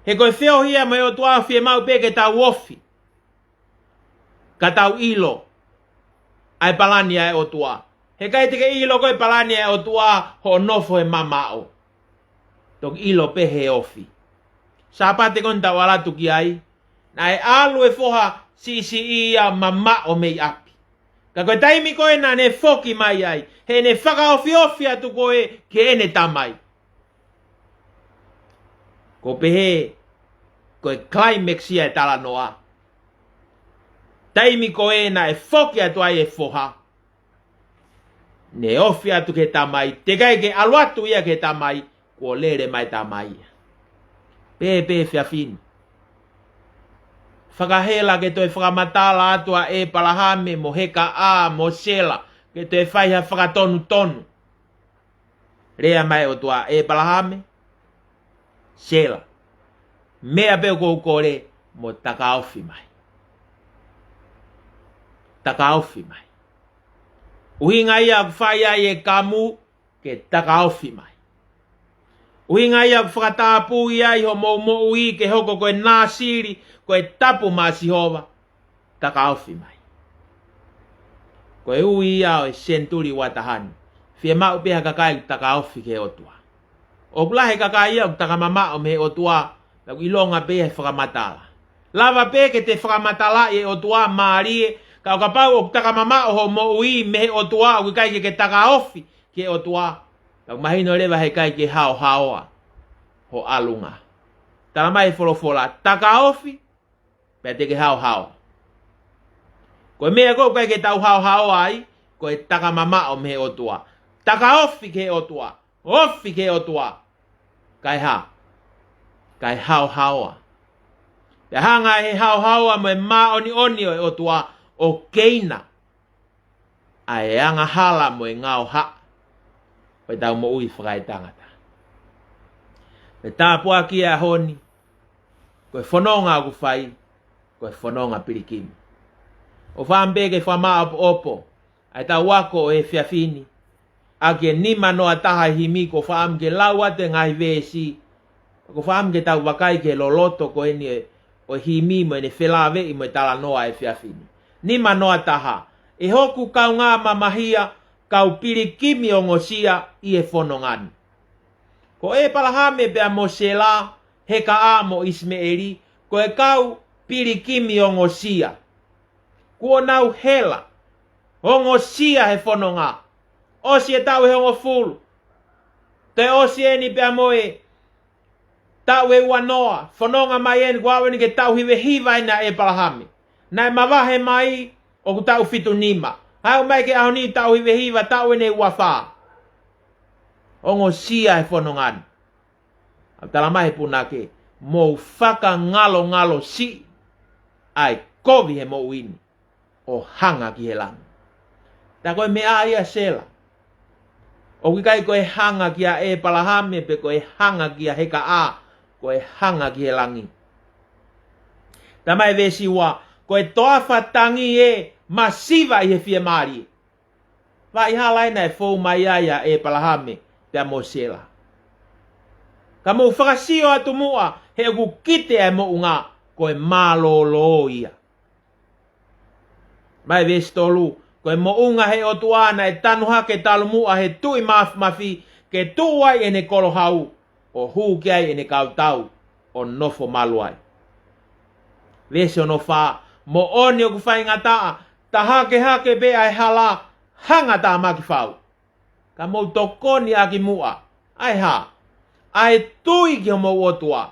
He ko e feohi ia mo e ʻOtua, fiemaʻu pē ke tau ofi, ka tau ʻilo ʻa e palani ʻa e ʻOtua. He ʻikai te ke ʻilo koe e palani ʻa e ʻOtua hoʻo nofo he mamaʻo. Toki ʻilo pē he ofi. Sāpate ko eni tau ʻalu atu ki ai, naʻe ʻalu e foha siʻisiʻi ia mamaʻo mei ʻapi. Ka ko e taimi ko ē naʻa ne foki mai ai, heʻene fakaofiofi atu ko ē ki heʻene tamai. Ko e pehē, ko e climax ia e talanoa. Taimi ko ē naʻe foki atu ai e foha, ne ofi atu ki he tamai, teʻeki ai ke ʻalu atu ia ki he tamai, kuo lele mai e tamai ia. Pehē pē he efiafi ni. Fakahela ke toe fakamatala atu ʻa ʻEpalahame mo Hekaʻā mo Sela, ke toe fai ha fakatonutonu. Lea mai e ʻOtua, ʻEpalahame, Sela, meʻa pē ʻoku ou kole, mo takaofi mai. Takaofi mai. ʻUhinga ia ʻoku fai ai e kamu, ke takaofi mai. ʻUhinga ia ʻoku fakatapui ai hoʻomou moʻui ke hoko ko e Nāsili, ko e tapu maʻa Sihova, takaofi mai. Ko e ui ia ʻo e senituli ua taha ni. Fiemaʻu pē ha kakai ʻoku takaofi ki he ʻOtua. ʻOku lahi e kakai ia ʻoku takamamaʻo mei he ʻOtua, pea ʻoku ʻilonga pē ia he fakamatala. Lava pē ke te fakamatalaʻi e ʻOtua mālie, ka ʻo kapau ʻoku takamamaʻo hoʻo moʻui mei he ʻOtua, ʻoku ʻikai ke ke takaofi ki he ʻOtua, pea ʻoku mahino leva heʻikai ke haohaoa ho ʻalunga. Talamai he folofola, takaofi, pea te ke haohaoa. Ko e meʻa ko ē ʻoku ʻikai ke tau haohaoa ai, ko e takamamaʻo mei he ʻOtua. Takaofi ki he ʻOtua, ofi ki he ʻOtua. Kae hā? Kae haohaoa. Pea hanga ʻe he haohaoa mo e māʻoniʻoni ʻo e ʻOtua ʻo keina ʻa e angahala mo e ngaohaʻa ʻo ʻetau moʻui fakaetangata. Pea tāpuaki ʻa e ʻaho ni, ko e fononga ʻoku fai, ko e fononga pilikimi. ʻOku ou fakaʻamu pē ke fakamāʻopoʻopo ʻa ʻetau ako ʻo e efiafi ni ʻaki e nima noa taha e himi, ʻoku ou fakaʻamu ke lau atu e ngaahi veesi, ʻoku ou fakaʻamu ke tau vakai ki he loloto ko eni ʻo e himi mo ʻene felāveʻi mo e talanoa ʻo e efiafi ni. Nima noa taha. ʻE hoku kaungā mamahia, kau pilikimi ongosia ʻi he fononga ni. Ko ʻEpalahame pea mo Sela, Hekaʻā mo ʻIsimeʻeli, ko e kau pilikimi ongosia. Kuo nau hela, ongosia he fononga. ʻOsi e taʻu ʻe hongofulu. Toe ʻosi eni pea mo e taʻu ʻe uanoa, fononga mai eni kuo aʻu eni ki he taʻu hiva hiva eni ʻa ʻEpalahame. Naʻe mavahe mai ʻoku taʻu fitu nima. Aʻu mai ki he ʻaho ni taʻu hiva hiva, taʻu eni ʻe ua fā. Ongosia he fononga ni. ʻOku talamai he punake, mou fakangalongalo siʻi ʻa e kovi he moʻui ni ʻo hanga ki he langi. Tā ko e meʻa ia Sela. ʻOku ʻikai ko e hanga kia ʻEpalahame pe ko e hanga kia Hekaʻā, ko e hanga ki he langi. Talamai veesi ua, ko e toafa tangi ē masiva ʻi he fiemālie. Vaʻa hala ena ʻe fou mai ai ʻa ʻEpalahame pea mo Sela. Ka mou fakasio atu muʻa he ʻoku kite ʻa e moʻunga ko e mālōlō ia. Mai veesi tolu, ko e moʻunga he ʻOtua naʻe tanu hake talu muʻa he Tuʻi Māfimafi ke tuʻu ai ʻene kolohau, ʻo hū ki ai ʻene kau tau, ʻo nofo malu ai. Veesi ono fā, moʻoni ʻoku faingataʻa, ta hakehake pē ʻa e hala, hanga ʻo tāmaki fau. Ka mou tokoni ʻaki muʻa, ʻa e hā? ʻA e tui ki homou ʻOtua.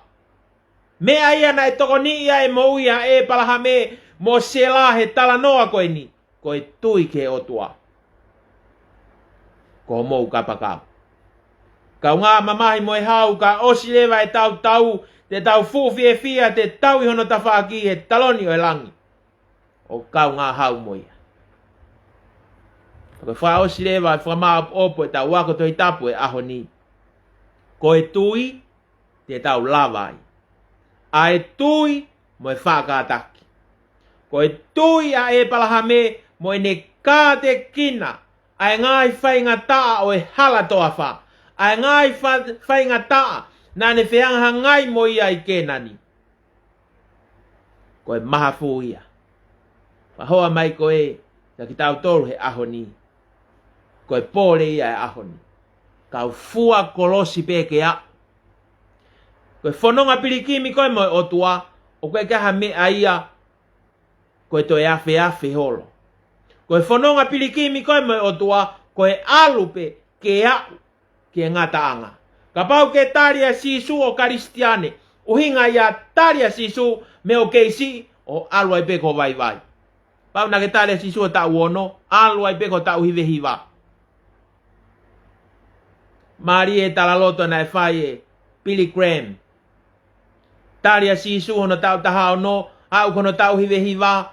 Meʻa ia naʻe tokoniʻi ai e moʻui ʻa ʻEpalahame, mo Sela he talanoa ko eni, ko e tui ki he ʻOtua. Ko hoʻomou kapakau. Kaungā mamahi mo e hau, ka ʻosi leva ʻetau tau, te tau fuʻu fiefia, te tau ʻi hono tafaʻaki he taloni ʻo e langi. ʻO kaungā hau mo ia. Ko e fakaʻosi leva e fakamāʻopoʻopo ʻetau ako Tohi Tapu he ʻaho ni. Ko e tui, te tau lava ai. ʻA e tui mo e faʻa kātaki. Ko e tui ʻa ʻEpalahame mo ʻene kātekina ʻa e ngaahi faingataʻa ʻo e hala toafa. ʻA e ngaahi fa-, faingataʻa naʻa ne fehangahangai mo ia ʻi Kēnani. Ko e mahafu ia. Fakahoa mai ko ē kia kitautolu he ʻaho ni. Ko e pole ia e ʻaho ni. Kau fua kolosi pē ke aʻu. Ko e fononga pilikimi ko ē mo e ʻOtua, ʻoku ʻikai ke ʻi ai ha meʻa ia, ko e toe afeafe holo. Ko e fononga pilikimi ko ē mo e ʻOtua, ko e ʻalu pē ke aʻu ki he ngataʻanga. Kapau ke tali ʻa Sīsū ʻo Kalisitiane, ʻuhinga ia tali ʻa Sīsū mei hoʻo kei siʻi ʻo ʻalu ai pē ki ho vaivai. Kapau naʻa ke tali ʻa Sīsū ʻo taʻu ono, ʻalu ai pē ki ho taʻu hivehiva. Mālie e talaloto naʻe fai ʻe Billy Graham. Tali ʻa Sīsū hono taʻu taha ono, aʻu ki hono taʻu hivehiva.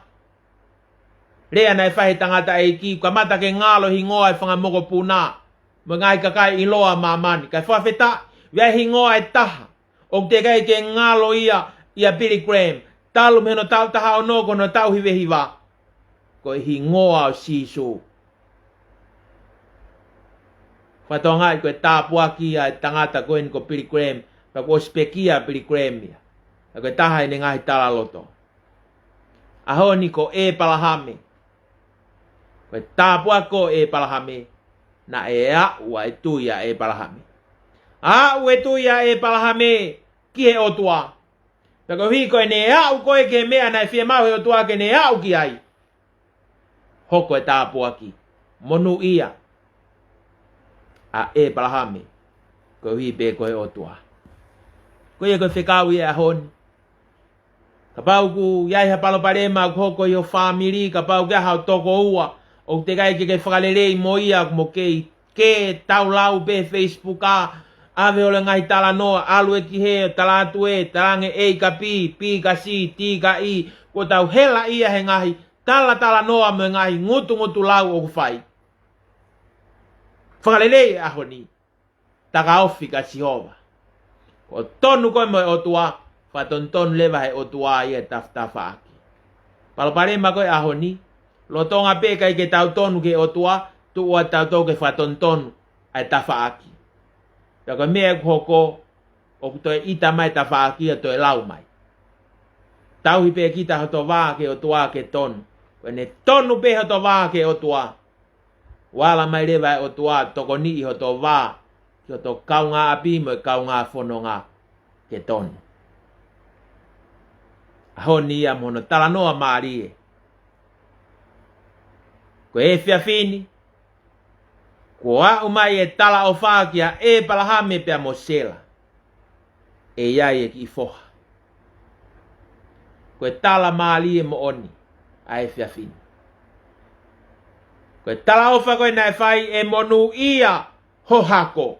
Lea naʻe fai he tangataʻeiki, kamata ke ngalo hingoa e fanga mokopuna mo e ngaahi kakai ʻiloa ʻa māmani. Kae fakafetaʻi, ʻi ai hingoa ʻe taha ʻoku teʻeki ai ke ngalo ia ʻia Billy Graham, talu mei hono taʻu taha ono ki hono taʻu hivehiva. Ko e hingoa ʻo Sīsū. Fakatokangaʻi ko e tāpuaki ia e tangata ko eni ko Billy Graham, pea kuo ʻosi pekia ʻa Billy Graham ia. Ka ko e taha ʻene ngaahi talaloto. ʻAho ni ko ʻEpalahame. Ko e tāpuaki ko ʻEpalahame, naʻe aʻu ʻa e tui ʻa ʻEpalahame. Aʻu e tui ʻa ʻEpalahame ki he ʻOtua. Pea koeʻuhi ko ʻene aʻu ko ē ki he meʻa naʻe fiemaʻu he ʻOtua ke ne aʻu ki ai, hoko e tāpuaki. Monūʻia ʻa ʻEpalahame koeʻuhi pē ko e ʻOtua. Ko ia ko e fekau ia ʻaho ni. Kapau ʻoku ʻi ai ha palopalema ʻoku hoko ʻi ho fāmili, kapau ʻoku ʻi ai haʻo tokoua ʻoku teʻeki ai ke ke fakalelei mo ia, mo kei ke tau lau pē Facebook ʻa, ʻave ʻo le ngaahi talanoa, ʻalu ē ki hē, tala atu ē, talaange A ka B, B ka C, D ka E, kuo tau hela ia he ngaahi talatalanoa mo e ngaahi ngutungutu lau ʻoku fai. Fakalelei e ʻaho ni. Takaofi kia Sihova. Ko e tonu ko ē mo e ʻOtua, fakatonutonu leva he ʻOtua ia e taf-, tafaʻaki. Palopalema ko ē ʻaho ni, lolotonga pē ʻikai ke tau tonu ki he ʻOtua, tuʻu ʻa tautolu ke fakatonutonu ʻa e tafaʻaki. Pea ko e meʻa ʻoku hoko, ʻoku toe ʻita mai tafaʻaki ʻo toe lau mai. Tauhi pē kita hoto vā ki he ʻOtua ke tonu. Ko ʻene tonu pē hoto vā ki he ʻOtua, ʻoku ala mai leva e ʻOtua ʻo tokoniʻi hoto vā ki hoto kaungāʻapi mo e kaungā fononga ke tonu. ʻAho ni ia mo hono talanoa mālie. Ko e efiafi ni, kuo aʻu mai e talaʻofa kia ʻEpalahame pea mo Sela. ʻE ʻi ai e kiʻi foha. Ko e tala mālie moʻoni ʻa e efiafi ni. Ko e talaʻofa ko ē naʻe fai, ʻe monūʻia ho hako.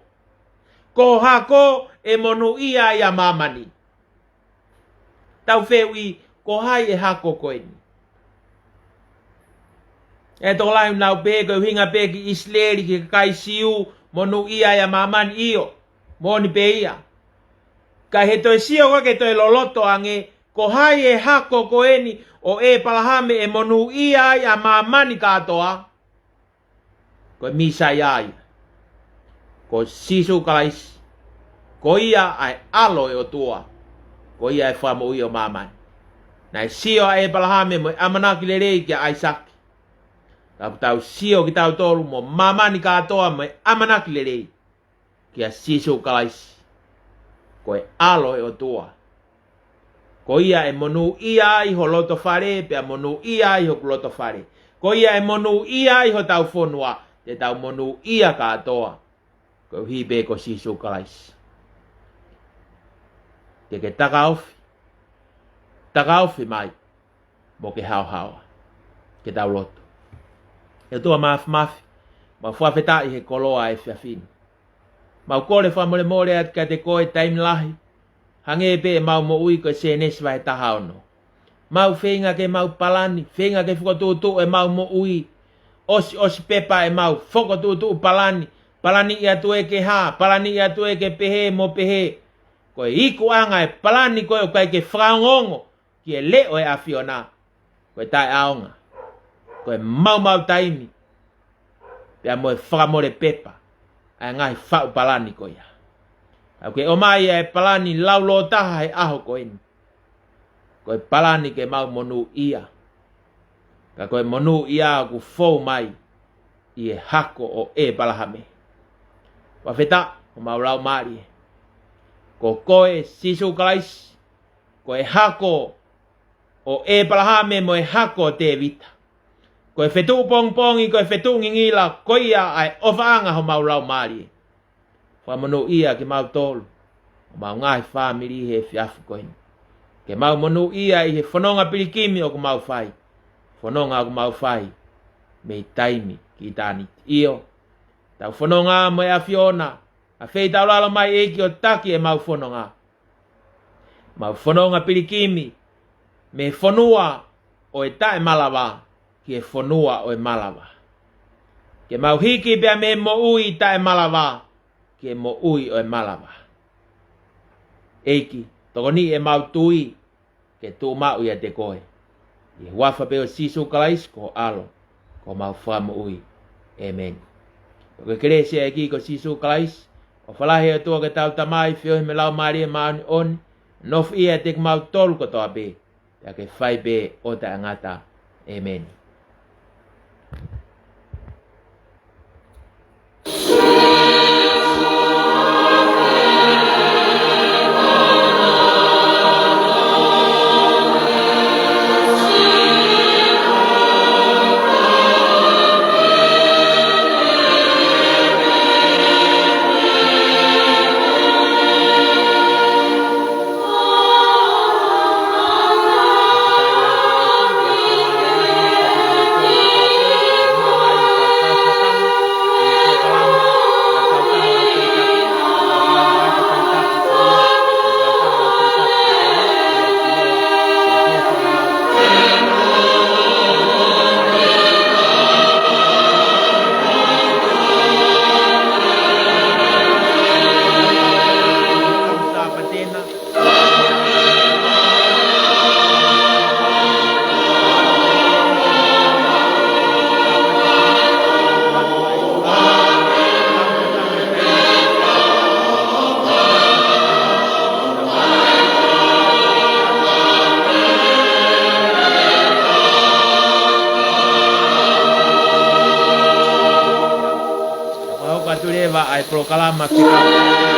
Ko ho hako ʻe monūʻia ai ʻa māmani. Tau fehuʻi, ko hai e hako ko eni? ʻE tokolahi ʻoku nau pehē ko e ʻuhinga pē ki ʻIsileli, ki he kakai Siu, monūʻia ai ʻa māmani. ʻIo, moʻoni pē ia. Ka ʻi he toe sio ko ē ke toe loloto ange, ko hai e hako ko eni ʻo ʻEpalahame ʻe monūʻia ai ʻa māmani kātoa? Ko e Mīsaia ia. Ko Sīsū Kalaisi. Ko ia ʻa e ʻAlo ʻo e ʻOtua. Ko ia e Fakamoʻui ʻo māmani. Naʻe sio ʻa ʻEpalahame mo e ʻamanaki lelei kia ʻAisake. Ka ʻoku tau sio kitautolu mo māmani kātoa mo e ʻamanaki lelei kia Sīsū Kalaisi. Ko e ʻAlo ʻo e ʻOtua. Ko ia ʻe monūʻia ai ho loto fale, pea monūʻia ai hoku loto fale. Ko ia ʻe monūʻia ai hotau fonua, te tau monūʻia kātoa. Koeʻuhi pē ko Sīsū Kalaisi. Te ke takaofi. Takaofi mai. mo ke haohaoa. Ke tau lotu. ʻE ʻOtua Māfimafi, mau fakafetaʻi he koloa ʻo e efiafi ni. Mau kole fakamolemole atu kiate koe taimi lahi, hangē pē ʻemau moʻui ko e Sēnesi vahe taha ono. Mau feinga ke mau palani, feinga ke fokotuʻutuʻu ʻemau moʻui, ʻosiʻosi pepa ʻemau fokotuʻutuʻu palani, palaniʻi atu ē ke hā, palaniʻi atu ē ke pehē mo pehē. Ko e ikuʻanga ʻo e palani ko ē ʻoku ʻikai ke fakaongoongo ki he leʻo ʻo e ʻAfiona, ko e taʻeʻaonga, ko e maumau taimi, pea mo e fakamole pepa ʻa e ngaahi faʻu palani ko ia. ʻOku ke ʻomai ʻa e palani laulōtaha he ʻaho ko eni. Ko e palani ke mau monūʻia. Ka ko e monūʻia ʻoku fou mai ʻi he hako ʻo ʻĒpalahame. Fakafetaʻi, ʻo mau laumālie. Ko koe Sīsū Kalaisi, ko e hako ʻo ʻĒpalahame mo e hako ʻo Tēvita. Ko e fetuʻu pongipongi, ko e fetuʻu ngingila, ko ia ʻa e ʻofaʻanga homau laumālie. Fakamonūʻia kimautolu, ʻo mau ngaahi fāmili he efiafi ko eni. Ke mau monūʻia ʻi he fononga pilikimi ʻoku mau fai. Fononga ʻoku mau fai mei taimi ki ʻitāniti. ʻIo, tau fononga mo e ʻAfiona, ʻa fei tau lalo mai ʻEiki ʻo taki ʻemau fononga. Mau fononga pilikimi, mei he fonua ʻo e taʻemalava, ki he fonua ʻo e malava. Ke mau hiki pea mei he moʻui taʻemalava, ki he moʻui ʻo e malava. ʻEiki, tokoniʻi ʻemau tui, ke tuʻu maʻu ʻiate koe. ʻI he huafa pē ʻo Sīsū Kalaisi ko ho ʻAlo, ko homau Fakamoʻui. ʻĒmeni. Ko e kelesi ʻa e ʻEiki ko Sīsū Kalaisi, ʻofa lahi ʻa e ʻOtua ko e Tamai, feohi mo e Laumālie Māʻoniʻoni, nofoʻia ʻiate kimautolu kotoa pē, pea ke fai pē ʻo taʻengata. ʻĒmeni. Ko e hoko atu leva ʻa e polokalama fika